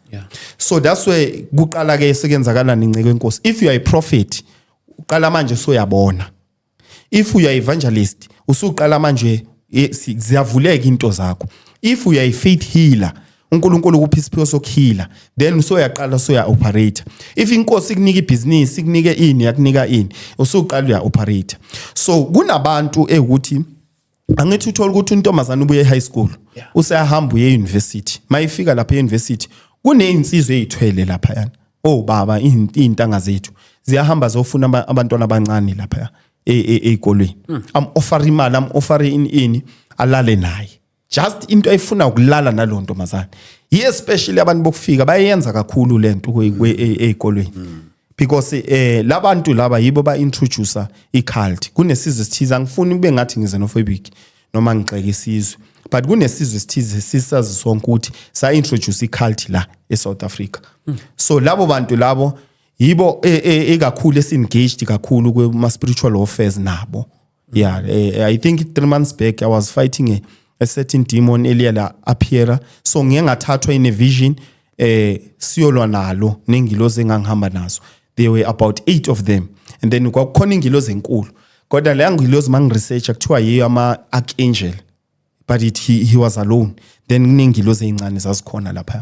So that's where kuqala ke sekenzakala, nceke enkosi. If you are a prophet, uqala manje soyabona. If you are evangelist, usuqala manje ziyavuleka into zakho. If you are a faith healer, uNkulunkulu kuphi isiphiwo sokuheala, then usoyaqala soya operate. If inkosi ikunika ibusiness, ikunike ini, yakunika ini, usuqala uya operate. So kunabantu ekuthi angithi uthola ukuthi untombazana ubuye high school, useyahamba uye university. Mayifika lapha e-university kunezinsizwe ezithwele lapha yana, oh baba, iy'ntanga zethu ziyahamba zofuna abantwana abancane lapha ey'kolweni, am offer imali, am offer ini ini, alale naye. Just into ayifuna ukulala nalowo ntombazane. Especially abantu bokufika bayenza kakhulu lento ey'kolweni because labantu laba yibo ba introducer i-cult. Kunesizwe esithize, angifuni kube ngathi ngi-xenophobic noma ngigxeka isizwe, but kunesizwe esithize sisazi sonke ukuthi sa introduce i-cult la eSouth Africa. So labo bantu labo yibo ekakhulu esi-engaged kakhulu kuma spiritual warfares nabo. Yeah, I think 3 months back I was fighting a certain demon eliya la appear. So ngiye ngathathwa in a vision, siyolwa nalo nengilozi engangihamba nazo. There were about 8 of them and then kwakukhona ingilozi enkulu, kodwa leya ngilozi mangiresearch kuthiwa yiyo ama archangel, but he was alone. Then kunengilozi ezincane zazikhona lapha.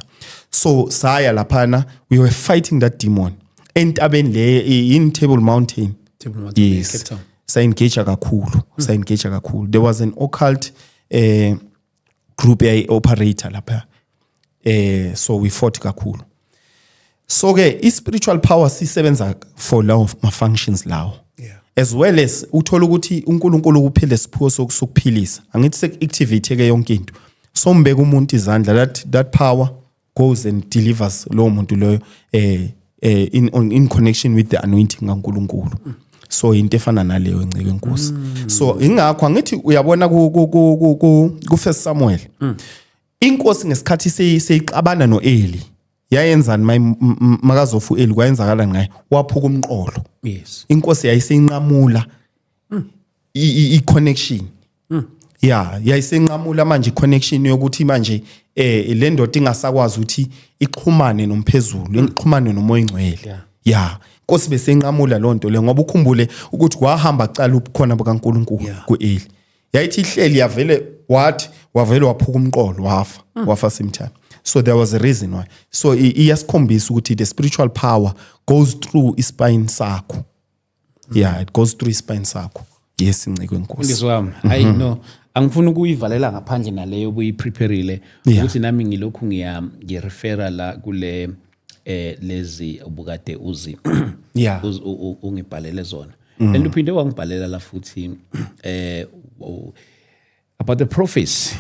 So saya laphana, we were fighting that demon entabeni le in Table Mountain. Table Mountain, Yes. Cape Town. Sa-engage kakhulu, sa-engage kakhulu. There was an occult group yayi operate lapha, so we fought kakhulu. So ke i-spiritual power sisebenza for lawo ma functions lawo, as well as uthola ukuthi uNkulunkulu kuphile isiphiwo sokuphilisa, angithi sek-activate ke yonke into, sombeka umuntu izandla, that power goes and delivers lowo muntu loyo in connection with the anointing kaNkulunkulu. So into efana naleyo, nceke enkosi. So ingakho angithi uyabona ku First Samuel, inkosi ngesikhathi seyixabana noEli yayenzani? Makazofa uEli, kwayenzakala ngaye? Waphuka umqolo. Inkosi yayiseyinqamula i-connection. Yeah, yayisenqamula manje i-connection yokuthi manje le ndoda ingasakwazi ukuthi ixhumane nomphezulu, ixhumane nomoya ingcwele. Yeah, inkosi besenqamula lonto le, ngoba ukhumbule ukuthi wahamba kucala ubukhona bukaNkuluNkulu kuEli. Yayithi ihleli yavele wathi wavele waphuka umqolo, wafa, wafa same time. So there was a reason why. So iyasikhombisa ukuthi the spiritual power goes through ispine sakho. Yeah, it goes through ispine sakho. Yes, inciko enkosi. Mfundisi wami, hayi no, angifuni ukuyivalela ngaphandle naleyo obuyiprepareile, ukuthi nami ngilokhu ngirefera la kule lezi obukade uzi ungibhalele zona, and uphinde wangibhalela la futhi about the prophecy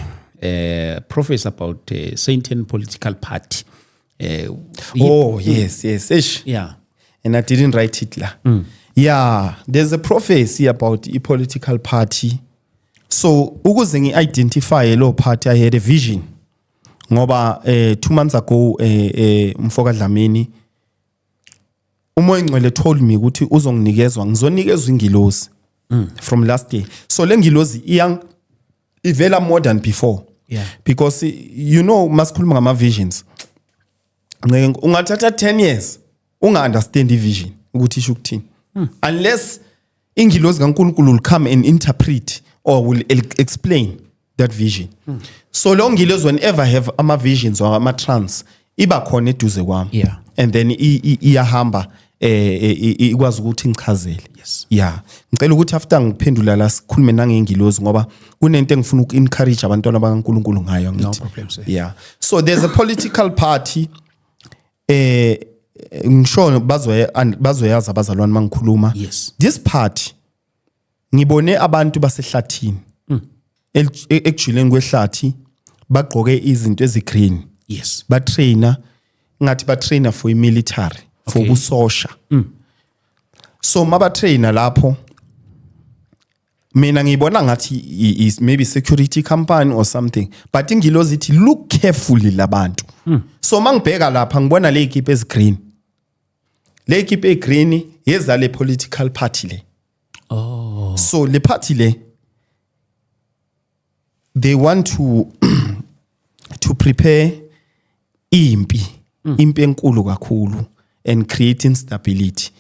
about Satan political party. Oh yes, eish. And I didn't write it la. Yeah, there's a prophecy about a political party. So ukuze ngi-identify lo party, I had a vision. Ngoba 2 months ago, mfoka Dlamini, uMoya Ngcwele told me ukuthi uzonginikezwa, ngizonikezwa ingilozi from last year. So le ngilozi iyang ivela more than before because masikhuluma ngama visions, ngeke ungathatha 10 years unga understand ivision ukuthi isho ukuthini unless ingilozi kaNkulunkulu will come and interpret or will explain that vision. So lo ngilozi, whenever I have ama visions or ama trance, iba khona eduze kwami and then iyahamba, ikwazi ukuthi ngichazele. Yeah, ngicela ukuthi after ngiphendula la sikhulume nangengilozi, ngoba kunento engifuna uku-encourage abantwana bakaNkulunkulu ngayo, ngithi. Problem, sir. Yeah, so there's a political party, ngisho bazoyazi abazalwane mangikhuluma. This party, ngibone abantu basehlathini, ekujuleni kwehlathi, bagqoke izinto ezigreen, batrainer, ngathi batrainer for military, for ubusosha. So mabatrainer lapho, mina ngiyibona ngathi is maybe security company or something, but ingilozi ithi, "Look carefully labantu." So mangibheka lapha, ngibona le equipe ezigreen, le equipe egreen yezale political party le. So le party le, they want to prepare impi, impi enkulu kakhulu, and create instability.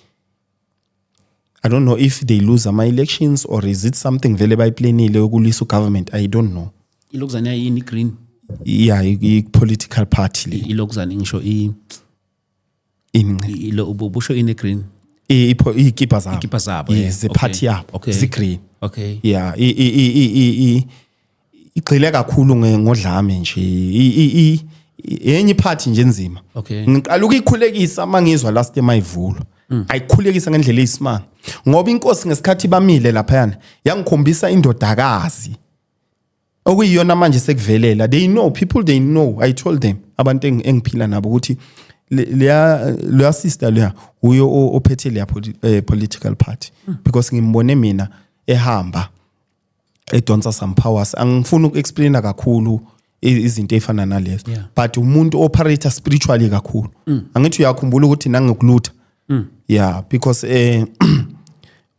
I don't know if they lose ama elections or is it something vele bayiplanile ukulwisa government, I don't know. Ilokuzana yini, green? Yeah, i political party le. Ilokuzana, ngisho In ilo ubusho ini green? Ikipa zabo. Ikipa zabo, yes. yeah. The party yabo zi green. Yeah, i i i i i igxile kakhulu ngodlame nje, enye iphathi nje enzima. Ngiqala ukuyikhulekisa mangizwa last time ayivulwa, ayikhulekisa ngendlela eyisimanga, ngoba inkosi ngesikhathi bamile laphayana yangikhombisa indodakazi okuyiyona manje sekuvelela. They know, people, they know. I told them, abantu engiphila nabo, ukuthi leya sister leya uyo ophethe leya political party, because ngimbone mina ehamba edonsa some powers. Angifuni ukuexplaina kakhulu izinto ezifana nalezo, but umuntu operate spiritually kakhulu. Angithi uyakhumbula ukuthi nangokulutha? Yeah, because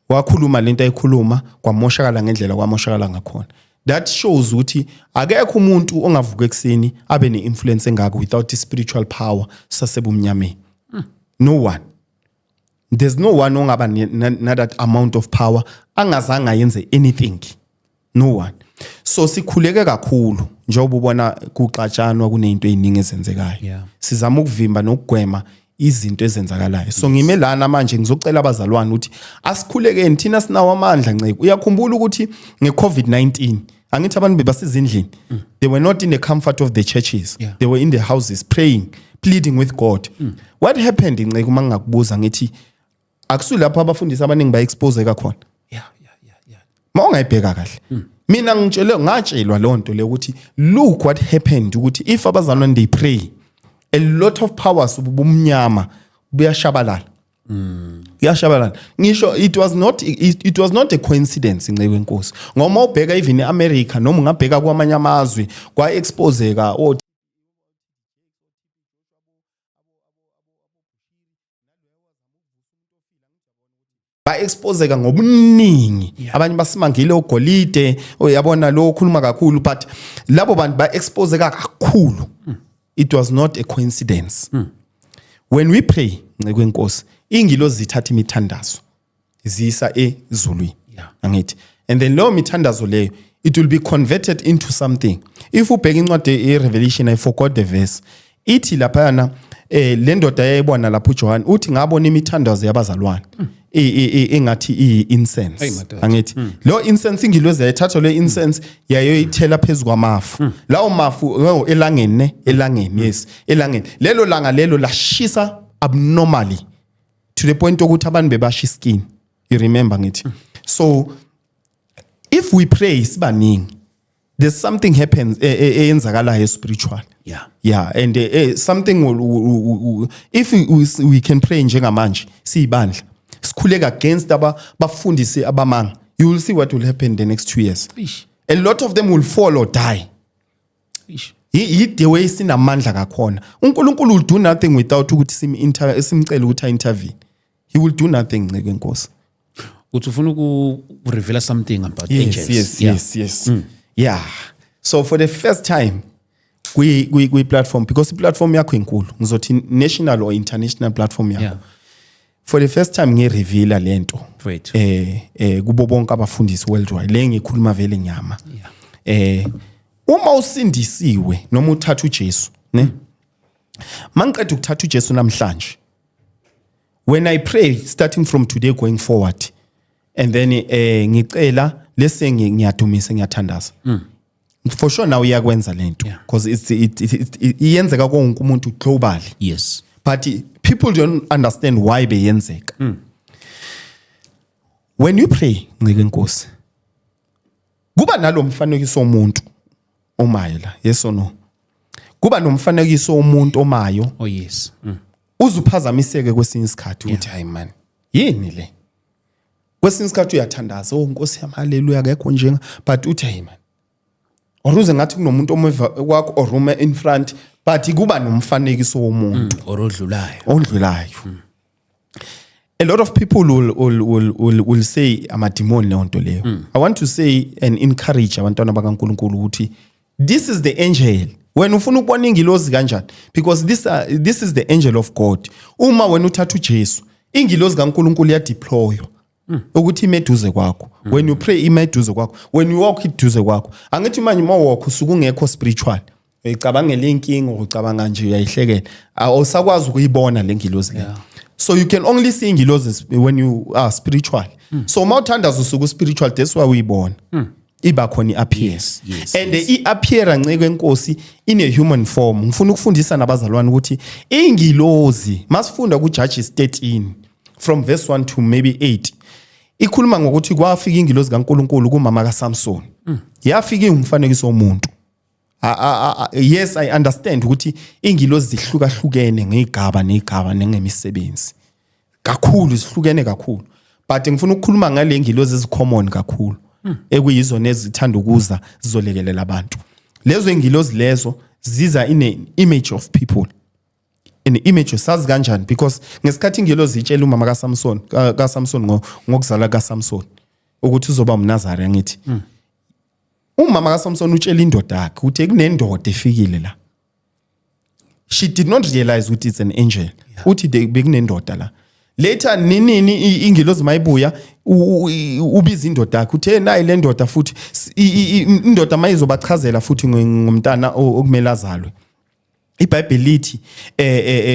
wakhuluma lento ayikhuluma, kwamoshakala ngendlela kwamoshakala ngakhona. That shows ukuthi akekho umuntu ongavuka ekuseni abe ne-influence engako without i-spiritual power sasebumnyameni. No one, there's no one ongaba na that amount of power angazange ayenze anything, no one. So sikhuleke kakhulu njengoba ubona kuxatshanwa, kunento eziningi ezenzekayo. Sizama ukuvimba nokugwema izinto ezenzakalayo. So ngime lana manje ngizocela abazalwane ukuthi asikhulekeni, thina sinawo amandla. Nceke, uyakhumbula ukuthi nge-COVID-19, angithi abantu bebasezindlini? They were not in the comfort of the churches. They were in the houses praying, pleading with God. What happened, Nceke, uma ngingakubuza ngithi akusulapho abafundisi abaningi ba-expose khona? Yeah. Ma ungayibheka kahle, mina ngitshele, ngatshelwa leyo nto le ukuthi look what happened, ukuthi if abazalwane they pray, a lot of powers bumnyama buyashabalala, kuyashabalala. Ngisho it was not a coincidence, inceke wenkosi, ngoba ubheka even eAmerica noma ungabheka kwamanye amazwe, kwa exposeka o ba-exposeka ngobuningi. Abanye basimangile ogolide, uyabona lo okhuluma kakhulu, but labo bantu ba-exposeka kakhulu. It was not a coincidence. When we pray, nceke wenkosi, ingilozi zithatha imithandazo ziyisa ezulwini. Angithi and then leyo mithandazo leyo, it will be converted into something. If ubheka incwadi ye-Revelation, I forgot the verse, ithi laphayana, le ndoda yayibona lapho uJohn uthi ngabona imithandazo yabazalwane engathi iyi-incense. Hey, madoda. Angithi lo incense, ingilozi yayithatha le incense yayoyithela phezu kwamafu, lawo mafu, oh, elangeni ne, elangeni, yes, elangeni lelo langa lelo lashisa abnormally to the point ukuthi abantu bebasha iskin, you remember? Ngithi so if we pray sibaningi, there's something happens, eyenzakalayo spiritual. Yeah, and something will, if we can pray njengamanje siyibandla, sikhuleka against aba bafundisi abamanga, you will see what will happen the next 2 years. Ish. A lot of them will fall or die. Ish. The way sinamandla kakhona, uNkulunkulu will do nothing without ukuthi sim simcele ukuthi a-intervene. He will do nothing, nceke inkosi. Uthi ufuna uku-reveal something about angels. Yes. Yes, yeah. So for the first time kwi platform, because i-platform yakho inkulu, ngizothi national or international platform yakho, for the first time ngireveala lento Mfowethu. Kubo bonke abafundisi worldwide, le ngikhuluma vele nyama. Uma usindisiwe noma uthatha uJesu, ne, mangiqeda ukuthatha uJesu namhlanje, when I pray starting from today going forward, and then ngicela lese ngiyadumisa, ngiyathandaza, for sure now iyakwenza lento, because it iyenzeka konke umuntu globally, but people don't understand why beyenzeka. When you pray, ncike inkosi, kuba nalomfanekiso womuntu omayo la, yes or no? Kuba nomfanekiso womuntu omayo. Oh yes. Uzuphazamiseke kwesinye isikhathi ukuthi, "Hayi man, yini le?" Kwesinye isikhathi uyathandaza, "Oh Nkosi yami, haleluya, akekho njenga," but uthi, "Hey man," or uze ngathi kunomuntu omuva kwakho or ume in front, but kuba nomfanekiso womuntu or odlulayo. Ondlulayo. A lot of people will say amadimoni leyo nto leyo. I want to say and encourage abantwana bakaNkulunkulu ukuthi this is the angel. Wena ufuna ukubona ingilozi kanjani? Because this is the angel of God. Uma wena uthatha uJesu, ingilozi kaNkulunkulu iyadeploywa ukuthi ime eduze kwakho. When you pray, ime eduze kwakho. When you walk, eduze kwakho. Angithi manje uma walk usuke ungekho spiritual, uyicabangela inkinga, ucabanga nje, uyayihlekela, awusakwazi ukuyibona le ngilozi le. So you can only see ingilozi when you are spiritual. So uma uthandaza usuke spiritual, that's why uyibona iba khona, i-appear. And i-appear, nceke enkosi, in a human form. Ngifuna ukufundisa nabazalwane ukuthi ingilozi, masifunda ku-Judges 13 from verse 1 to maybe 8, ikhuluma ngokuthi kwafika ingilozi kaNkuluNkulu kumama kaSamson. Yafika ingumfanekiso womuntu. Yes, I understand ukuthi ingilozi zihlukahlukene ngezigaba nezigaba nengemisebenzi kakhulu, zihlukene kakhulu, but ngifuna ukukhuluma ngale ngilozi ezicommon kakhulu, ekuyizona ezithanda ukuza zizolekelela abantu. Lezo ingilozi lezo ziza in an image of people, in image. Sazi kanjani? Because ngesikhathi ingilozi itshela umama kaSamson kaSamson ngokuzala kaSamson ukuthi uzoba umNazari, angithi umama kaSamson utshela indoda yakhe ukuthi kunendoda efikile la. She did not realize ukuthi it's an angel. Uthi bekunendoda la. Later ninini ingilozi mayibuya, ubiza indoda yakhe, uthe nayi le ndoda futhi. Indoda mayizobachazela futhi ngomntana okumele azalwe, iBhayibheli lithi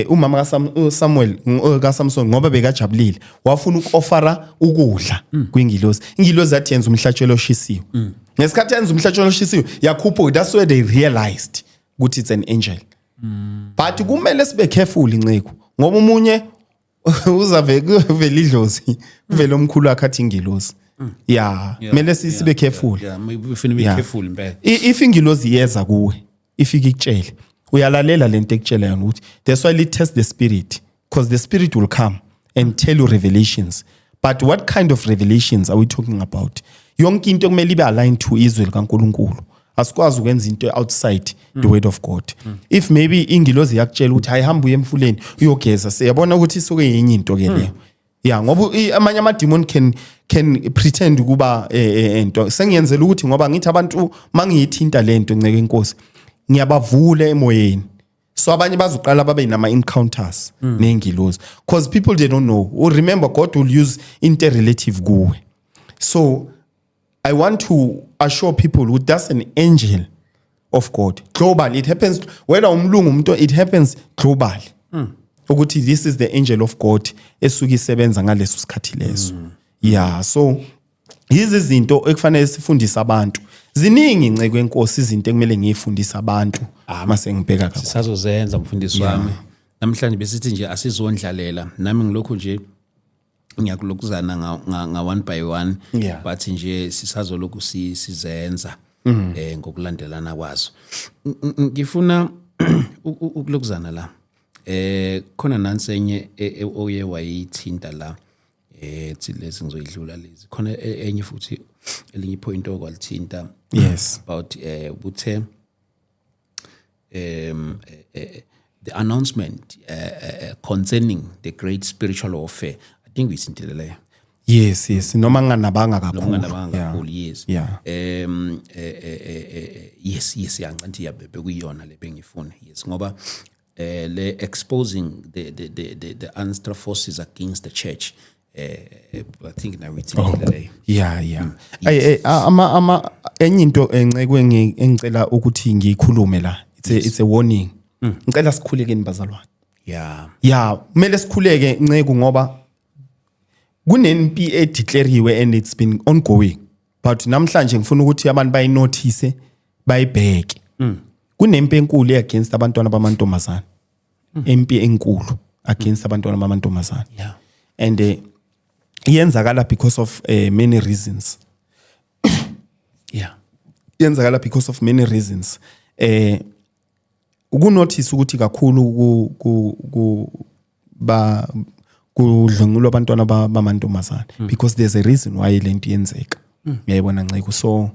umama kaSamuel kaSamson, ngoba bekajabulile, wafuna ukuofara ukudla kwingilozi. Ingilozi yathi yenza umhlatshelo oshisiwe. Ngesikhathi yenza umhlatshelo oshisiwe, yakhuphuka. That's where they realized ukuthi it's an angel. But kumele sibe careful, inceko, ngoba umunye uzave kuvela idlozi, kuvela omkhulu wakhe athi ingilozi. Yeah, kumele sibe careful. Yeah, ufuna be careful impela. If ingilozi iyeza kuwe, ifike ikutshele, uyalalela lento ekutshela yona ukuthi that's why test the spirit, because the spirit will come and tell you revelations. But what kind of revelations are we talking about? Yonke into kumele ibe aligned to izwi likaNkulunkulu. Asikwazi ukwenza into outside the word of God. If maybe ingilozi yakutshela ukuthi hayihamba uye emfuleni uyogeza, siyabona ukuthi isuke yenye into ke leyo. Yeah, ngoba amanye ama-demon can pretend ukuba into sengiyenzela ukuthi, ngoba ngithi abantu mangiyithinta lento, nceke inkosi, ngiyabavula emoyeni. So abanye bazoqala babe nama encounters nengilozi, because people, they don't know. Oh, remember, God will use interrelative kuwe. So I want to assure people ukuthi that's an angel of God. Globally it happens, whether umlungu, umuntu, it happens globally ukuthi this is the angel of God esuke isebenza ngaleso sikhathi leso. Yeah, so yizi izinto ekufanele sifundise abantu. Ziningi, inceke enkosi, izinto ekumele ngiyifundise abantu mase ngibheka kakhulu. Sisazozenza, mfundisi wami. Namhlanje besithi nje asizondlalela, nami ngilokhu nje ngiyakulokuzana nga one by one, but nje sisazolokhu sizenza ngokulandelana kwazo. Ngifuna ukulokuzana la, khona nansi enye oye wayithinta la, thi lezi ngizoyidlula lezi. Khona enye futhi, elinye ipoint okwalithinta about buthe the announcement concerning the great spiritual warfare. I think uyithintile leyo. Yes, noma nginganabanga kakhulu. Unganabanga kakhulu, yes. Yes, yangithi yabe bekuyiyona le bengifuna, yes, ngoba le exposing the ancestral forces against the church, I think nayo ithintile leyo. Yeah. Ay, ama enye into encekwe engicela ukuthi ngiyikhulume la. It's a warning. Ngicela sikhulekeni, bazalwane. Yeah, kumele sikhuleke, nceku, ngoba kunempi edeclariwe and it's been ongoing. But namhlanje ngifuna ukuthi abantu bayinotice, bayibheke. Kunempi enkulu against abantwana bamantombazana. Impi enkulu against abantwana bamantombazana. And iyenzakala because of many reasons. Iyenzakala because of many reasons. Ukunotice ukuthi kakhulu ku ba kudlwengulwa abantwana bamantombazana because there's a reason why lento iyenzeka. Uyayibona, nceko? So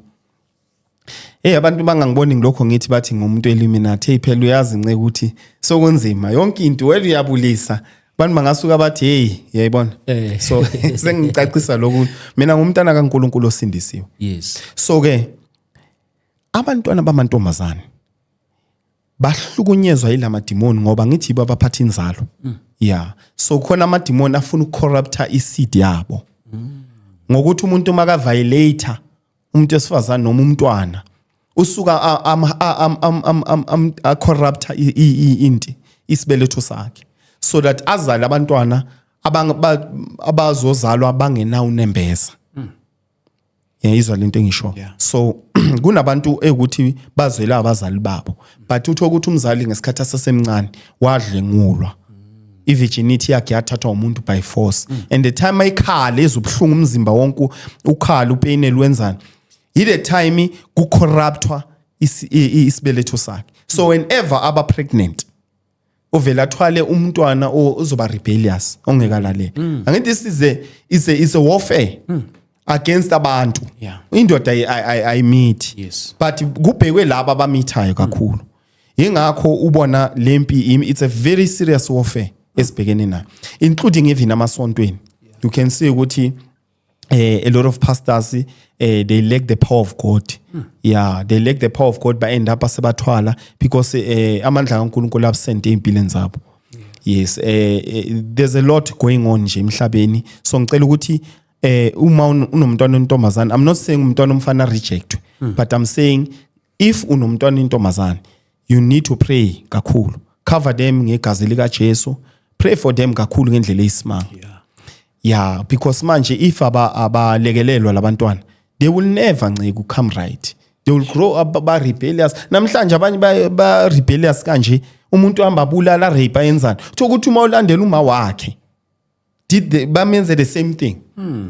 abantu bangangiboni ngilokho ngithi bathi ngumuntu Illuminati. Hey, phela uyazi, nceke, ukuthi sokunzima yonke into wena uyabulisa, abantu bangasuka bathi, "Hey, uyayibona." So sengicacisa lokhu, mina ngumntana kaNkulunkulu osindisiwe. So ke abantwana bamantombazane bahlukunyezwa yilamadimoni ngoba ngithi yibo abaphatha inzalo. Yeah, so khona amadimoni afuna ukucorrupta iseed yabo ngokuthi umuntu maka-violate umuntu wesifazane noma umntwana usuka a-corrupta inti isibeletho sakhe so that azale abantwana abazozalwa bangenawo unembeza. Yayizwa lento engisho? Yeah. So kunabantu ekuthi bazwela abazali babo, but utho ukuthi umzali ngesikhathi asasemncane wadlengulwa, i-virginity yakhe yathathwa umuntu by force, and the time ayikhala ezobuhlungu umzimba wonke ukhala upainel wenzani, yile time kucorruptwa isibeletho sakhe. So whenever aba pregnant uvela athwale umntwana ozoba rebellious, ongekalaleli. Angithi this is a warfare against abantu. Indoda ayimithi. But kubhekwe laba abamithayo kakhulu. Ingakho ubona lempi it's a very serious warfare esibhekene nayo, including even amasontweni. You can see ukuthi a lot of pastors, they lack the power of God. Yeah, they lack the power of God, ba end up sebathwala because amandla kaNkulunkulu absent empilweni zabo. Yes, there's a lot going on nje emhlabeni. So ngicela ukuthi uma unomntwana ontombazana, I'm not saying umntwana omfana reject, but I'm saying if unomntwana intombazana, you need to pray kakhulu, cover them ngegazi lika Jesu, pray for them kakhulu ngendlela eyisimanga. Yeah, because manje if abalekelelwa labantwana, they will never, nceke, come right. They will grow up ba rebellious. Namhlanje abanye ba rebellious kanje, umuntu uhamba abulala, rape, ayenzani. Uthola ukuthi uma ulandela uma wakhe did the bamenze the same thing,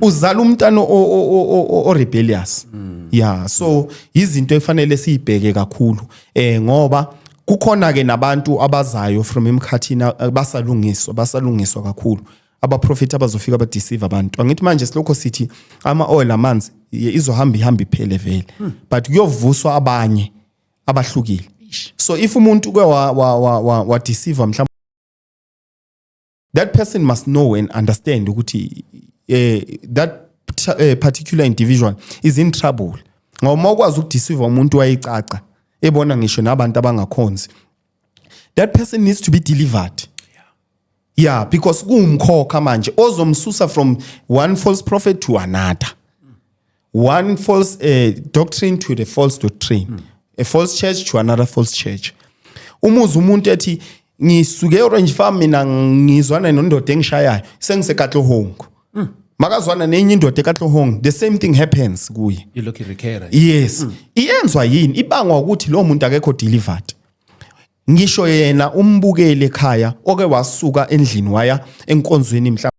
uzala umntana o rebellious. Yeah, so izinto efanele siyibheke kakhulu, ngoba kukhona ke nabantu abazayo from emkhathini, basalungiswa kakhulu, abaprofeti abazofika badeceive abantu. Angithi manje silokho sithi ama oil amanzi izohamba ihamba iphele vele, but kuyovuswa abanye abahlukile. So if umuntu ke wa deceive mhlawumbe, that person must know and understand ukuthi that particular individual is in trouble, ngoba uma ukwazi ukudeceive umuntu wayecaca ebona ngisho nabantu abangakhonzi, that person needs to be delivered. Yeah, because kuwumkhokha manje ozomsusa from one false prophet to another, one false doctrine to the false doctrine, a false church to another false church. Umuze umuntu ethi ngisuke Orange Farm, mina ngizwana nondoda engishayayo, sengiseKatlehong, makazwana nenye indoda eKatlehong, the same thing happens kuye. Ilokhu irecurra. Yes. Iyenzwa yini? Ibangwa ukuthi lo muntu akekho delivered. Ngisho yena umbukele ekhaya oke wasuka endlini waya enkonzweni mhla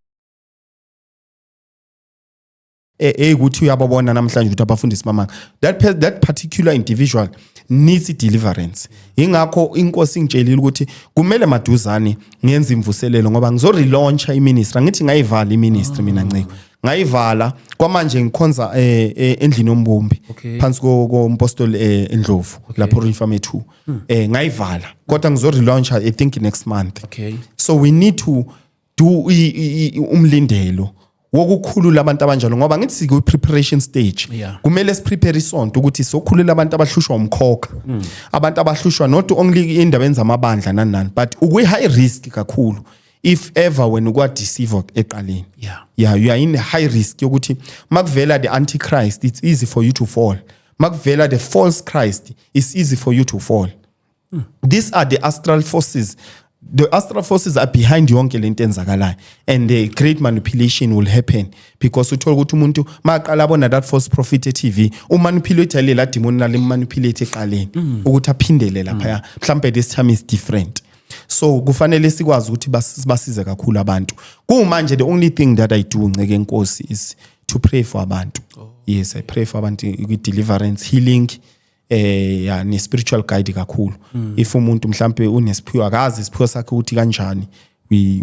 eyikuthi uyababona namhlanje ukuthi abafundisi bamanga, that particular individual needs deliverance. Ingakho inkosi ingitshelile ukuthi kumele maduzane ngenze imvuselelo ngoba ngizorelauncha iministry. Angithi ngayivala iministry mina, nceko. Ngayivala kwamanje, ngikhonza endlini yombumbi phansi kompostoli Endlovu lapho Orange Farm 2. Ngayivala kodwa ngizo relaunch, I think, next month. So we need to do umlindelo wokukhulula abantu abanjalo ngoba ngithi siku preparation stage. Kumele siprepare isonto ukuthi sokhulula abantu abahlushwa umkhokha, abantu abahlushwa not only indabeni zamabandla nani nani, but ukwi high risk kakhulu if ever wena ukwadeceive eqaleni. Yeah, you are in high risk yokuthi makuvela the antichrist, it's easy for you to fall. Makuvela the false Christ, it's easy for you to fall. These are the astral forces. The astral forces are behind yonke lento enzakalayo, and the great manipulation will happen because uthola ukuthi umuntu maqala abona that false prophet e-TV, umanipulate lela demon nalimmanipulate eqaleni ukuthi aphindele laphaya, mhlambe this time is different. So kufanele sikwazi ukuthi basize kakhulu abantu. Kumanje the only thing that I do, nceke enkosi, is to pray for abantu. Yes, I pray for abantu kwi-deliverance, healing, ya, ne spiritual guide kakhulu. If umuntu mhlambe unesiphiwo, akazi isiphiwo sakhe ukuthi kanjani, we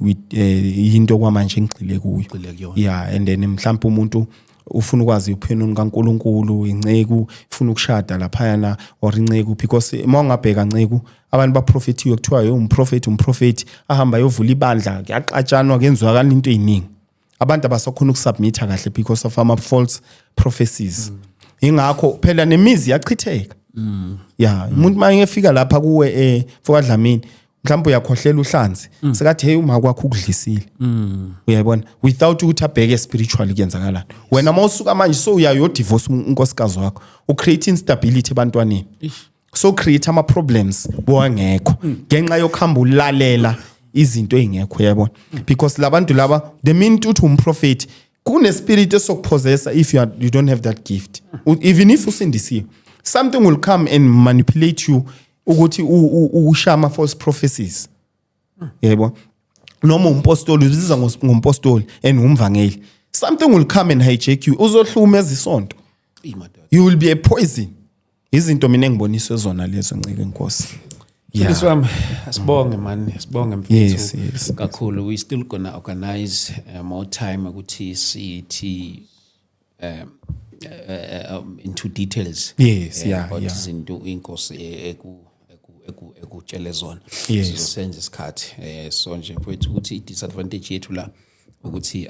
into kwamanje engigxile kuyo. Ugxile kuyona. Yeah, and then mhlambe umuntu ufuna ukwazi upheno kaNkuluNkulu, inceku ufuna ukushada laphayana or inceku, because uma ungabheka, nceku, abantu baprofethiwe, kuthiwa yo umprofeti, umprofeti ahamba yovula ibandla, kuyaxatshanwa, kwenziwa into eziningi. Abantu abasakhona ukusubmitha kahle because of ama false prophecies. Ingakho phela nemizi yachitheka. Ya, umuntu uma ngefika lapha kuwe, mfoka Dlamini, mhlawumbe uyakhohlela uhlanzi, sekathi, "Hey, uma kwakho ukudlisile." Uyayibona, without ukuthi abheke spiritually kuyenzakalani. Wena mawusuka manje so uyayo divorce unkosikazi wakho, ucreate instability ebantwaneni, so create ama problems bowangekho ngenxa yokuhamba ulalela izinto ezingekho, uyayibona, because labantu laba, the minute uthi umprofeti, kune spirit esokupossessa. If you don't have that gift, even if usindisiwe, something will come and manipulate you ukuthi ushama false prophecies, yebo, noma umpostoli, uziza ngompostoli and umvangeli, something will come and hijack you, uzohlumeza isonto. Eyi, madoda. You will be a poison. Izinto mina engiboniswe zona lezo, ncike inkosi. Mfundisi wami, asibonge man, asibonge mfethu Yes. kakhulu. We still gonna organize more time ukuthi sithi into details about izinto inkosi ekutshele zona. Sizosenza isikhathi. So nje mfethu, ukuthi i-disadvantage yethu la ukuthi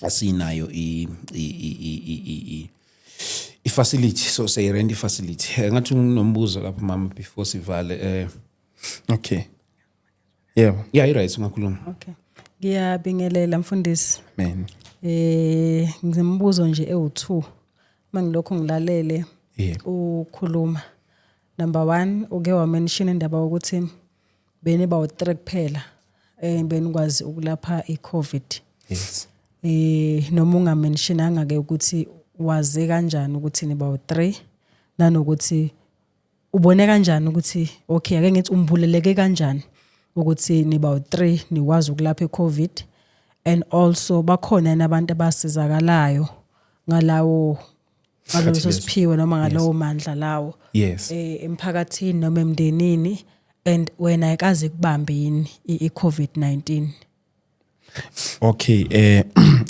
asinayo i-facility, so siyirent i-facility. Ngathi unombuzo lapho, mama, before sivale. Okay, yebo. Yeah, i-right, ungakhuluma. Okay. Ngiyabingelela, mfundisi. Man. Ngizimbuzo nje ewu2. Mangilokho ngilalele ukhuluma. Number 1, uke wa mention indaba ukuthi beni bawu 3 kuphela benikwazi ukulapha iCovid. Yes. Noma ungamentionanga ke ukuthi waze kanjani ukuthi niba u3, nanokuthi ubone kanjani ukuthi, okay, ake ngithi umbuleleke kanjani ukuthi niba u3 nikwazi ukulapha iCovid, and also bakhona nabantu abasizakalayo ngaloso siphiwe noma ngalowo mandla lawo emphakathini noma emndenini, and wena ayikaze kubambe yini i-COVID-19? Okay,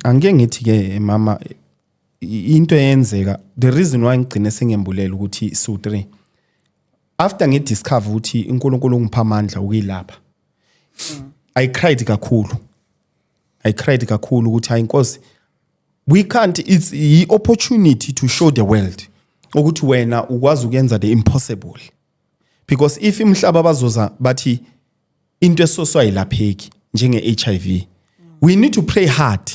angike ngithi ke mama, into eyenzeka, the reason why ngigcine sengembulela ukuthi su 3 after ngidiscover ukuthi uNkulunkulu ungipha amandla ukuyilapha, I cried kakhulu, I cried kakhulu ukuthi hayi Nkosi, we can't, it's i opportunity to show the world ukuthi wena ukwazi ukuyenza the impossible, because if imhlaba bazoza bathi into esoswa ayilapheki njenge HIV, we need to pray hard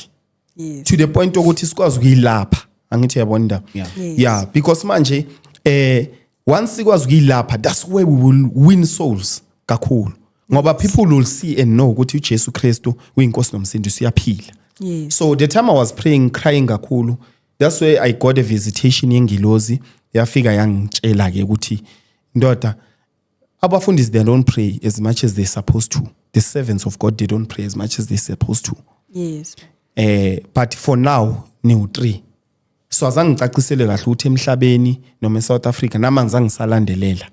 to the point ukuthi sikwazi ukuyilapha, angithi uyabona indaba? Yeah. Yes. Yeah, because manje once sikwazi ukuyilapha, that's where we will win souls kakhulu, ngoba people will see and know ukuthi uJesu Kristu uyinkosi nomsindisi, uyaphila. So the time I was praying, crying kakhulu, that's where I got a visitation yengilozi, yafika yangitshela ke ukuthi, "Ndoda, abafundisi, they don't pray as much as they're supposed to. The servants of God, they don't pray as much as they're supposed to. But for now niwu3." So azange ngicacisele kahle ukuthi emhlabeni noma eSouth Africa, nama ngizange ngisalandelela,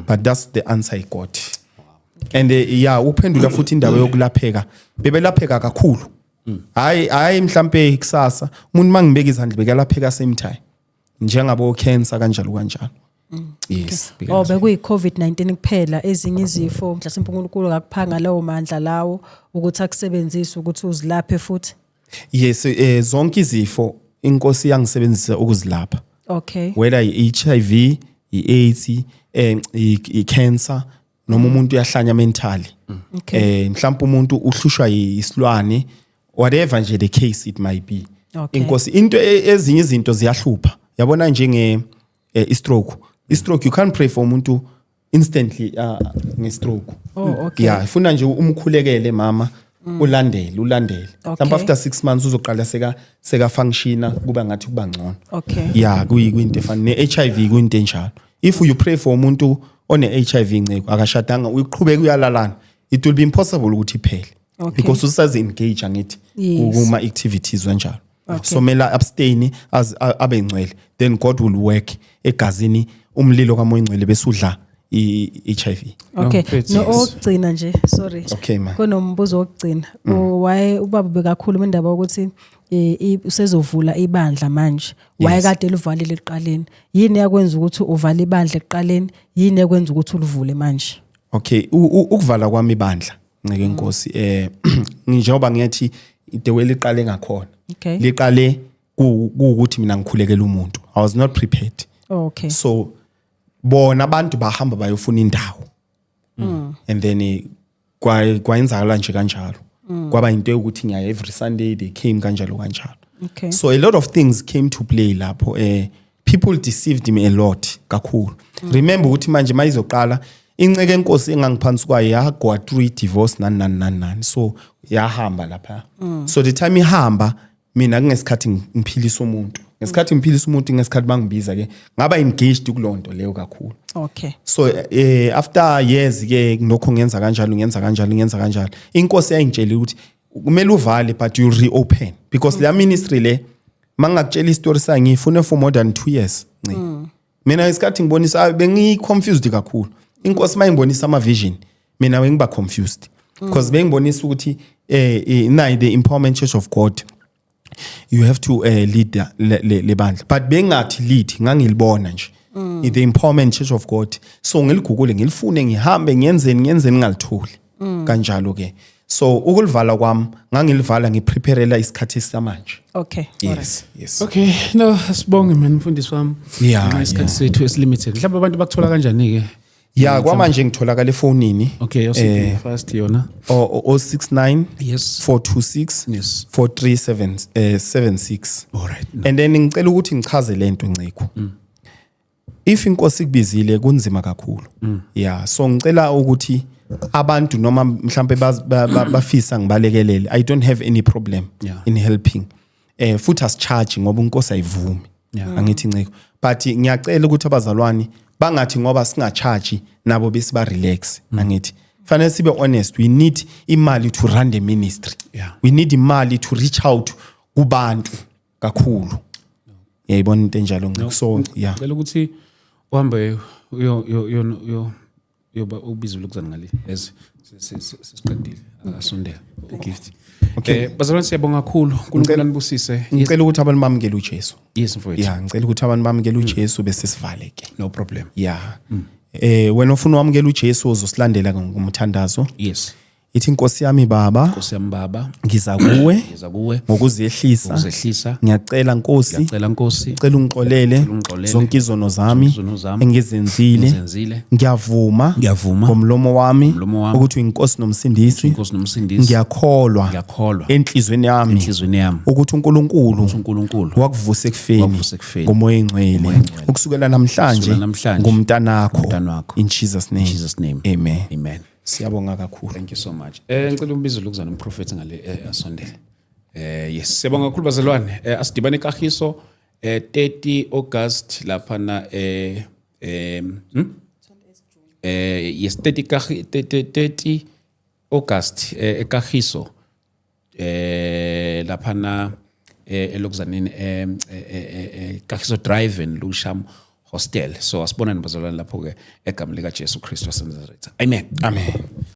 but that's the answer I got. And yeah, uphendula futhi indaba yokulapheka, bebelapheka kakhulu. Hayi, hayi, mhlambe kusasa umuntu mangibeka izandla bekalapheka same time, njengabo cancer, kanjalo kanjalo, yes. Oh, bekuyi COVID-19 kuphela? Ezinye izifo mhlawumbe uNkulunkulu akakuphanga lawo mandla lawo ukuthi akusebenzise ukuthi uzilaphe futhi? Yes, zonke izifo inkosi yangisebenzisa ukuzilapha. Whether i-HIV, i-AIDS, i-cancer, noma umuntu uyahlanya mentally, mhlawumbe umuntu uhlushwa isilwane, whatever nje the case it might be. Inkosi into ezinye izinto ziyahlupha, yabona, njenge i-stroke. I-stroke, you can't pray for umuntu instantly nge-stroke. Oh, okay. Yeah, ifuna nje umkhulekele, mama, ulandele, ulandele. Mhlawumbe after 6 months uzoqala seka functiona, kuba ngathi kuba ngcono. Yeah, kuyinto efana ne-HIV, kuyinto enjalo. If you pray for umuntu one-HIV, nceko, akashadanga, uqhubeka uyalalana, it will be impossible ukuthi iphele because usazi engage, angithi, kuma activities kanjalo. So mele abstain, as abe ngcwele, then God will work egazini, umlilo kaMoya Ngcwele, bese udla i-HIV. Okay. Mfethu, No, yes. okugcina nje, sorry. Okay, ma. Kunombuzo wokugcina. Waye ubaba bekakhuluma indaba yokuthi usezovula ibandla manje. Waye kade livalile ekuqaleni. Yini yakwenza ukuthi uvale ibandla ekuqaleni? Yini yakwenza ukuthi ulivule manje? Okay, ukuvala kwami ibandla, nceke inkosi, njengoba ngiyathi the way liqale ngakhona, liqale kuwukuthi mina ngikhulekela umuntu, I was not prepared. So bona abantu bahamba bayofuna indawo and then kwayenzakala nje kanjalo, kwaba into yokuthi ngiya every Sunday, they came, kanjalo kanjalo. So a lot of things came to play lapho. People deceived me a lot kakhulu. Remember ukuthi manje mayizoqala inceke enkosi engangiphansi kwayo ya-go through divorce, nani nani nani nani, so yahamba lapha. So the time ihamba, mina kungesikhathi ngiphilisa umuntu, ngesikhathi ngiphilisa umuntu, ngesikhathi bangibiza ke, ngaba engaged kulonto leyo kakhulu. So after years ke lokho ngenza kanjalo, ngenza kanjalo, ngenza kanjalo, inkosi yayingitshela ukuthi kumele uvale but you reopen, because leya ministry le, mangakutshela istory sayo, ngiyifune for more than 2 years, ncike. Mina isikhathi ngibonisa bengiyi confused kakhulu. Inkosi mayingibonisa ama vision, mina bengiba confused because bengibonisa ukuthi nayi the Empowerment Church of God, you have to lead le bandla, but bengathi lead, ngangilibona nje the Empowerment Church of God. So ngiligugule, ngilifune, ngihambe, ngiyenzeni, ngiyenzeni, ngalitholi kanjalo ke. So ukulivala kwami, ngangilivala ngipreparela isikhathi samanje. Yes. Okay, no, sibonge man, mfundisi wami. Ngenxa yesikhathi sethu esilimited. Mhlawumbe abantu bakuthola kanjani ke? Ya, kwamanje ngitholakala efonini. Okay, osiphi fast yona? O 069 426 437 76. All right. No. And then ngicela ukuthi ngichaze lento, nciko. If inkosi ikubizile, kunzima kakhulu. Yeah, so ngicela ukuthi abantu noma mhlambe bafisa ngibalekelele, I don't have any problem in helping. Futhi asicharge ngoba inkosi ayivumi. Angithi, nciko? But ngiyacela ukuthi abazalwane bangathi ngoba singacharge nabo bese ba relax, angithi? Fanele sibe honest, we need imali to run the ministry. We need imali to reach out kubantu kakhulu. Uyayibona into enjalo, nciko? So yeah. Ngicela ukuthi uhambe uyo yo yo yo yoba ubizo lokuzana ngale as sesiqedile, asondela uGift. Okay. Bazalwane, siyabonga kakhulu. uNkulunkulu anibusise. Yes, Ngicela ukuthi abantu bamukele uJesu. Yes, mfowethu. Yeah, ngicela ukuthi abantu bamukele uJesu bese sivale ke. No problem. Yeah. Wena ufuna wamukela uJesu, uzosilandela ngomthandazo. Yes. Ithi, "Inkosi yami, Baba, Nkosi yami, Baba, ngiza kuwe ngiza kuwe ngokuzehlisa. Ngokuzehlisa. Ngiyacela Nkosi, Ngiyacela Nkosi, ngicela ungixolele ungixolele zonke izono zami izono zami engizenzile. engizenzile. Ngiyavuma Ngiyavuma ngomlomo wami ngomlomo wami ukuthi uyinkosi nomsindisi. Inkosi nomsindisi. Ngiyakholwa Ngiyakholwa enhlizweni yami enhliziyweni yami ukuthi uNkulunkulu uNkulunkulu wakuvusa ekufeni wakuvusa ekufeni ngomoya engcwele. Ukusukela namhlanje Kusukela namhlanje ngumntanakho. Ngumntanakho. In Jesus name. Jesus name. Amen. Amen. Siyabonga kakhulu. Thank you so much. Ngicela umbizo lokuzana umprofeti ngale, asondele. Yes, siyabonga kakhulu bazalwane. Asidibane eKagiso 30 August lapha na yes, 30 30 August eKagiso lapha na elokuzaneni Kagiso Drive and Lewisham Hostel. So asibonane bazalwane lapho ke, egameni lika Jesu Christ waseNazaretha. Amen. Amen.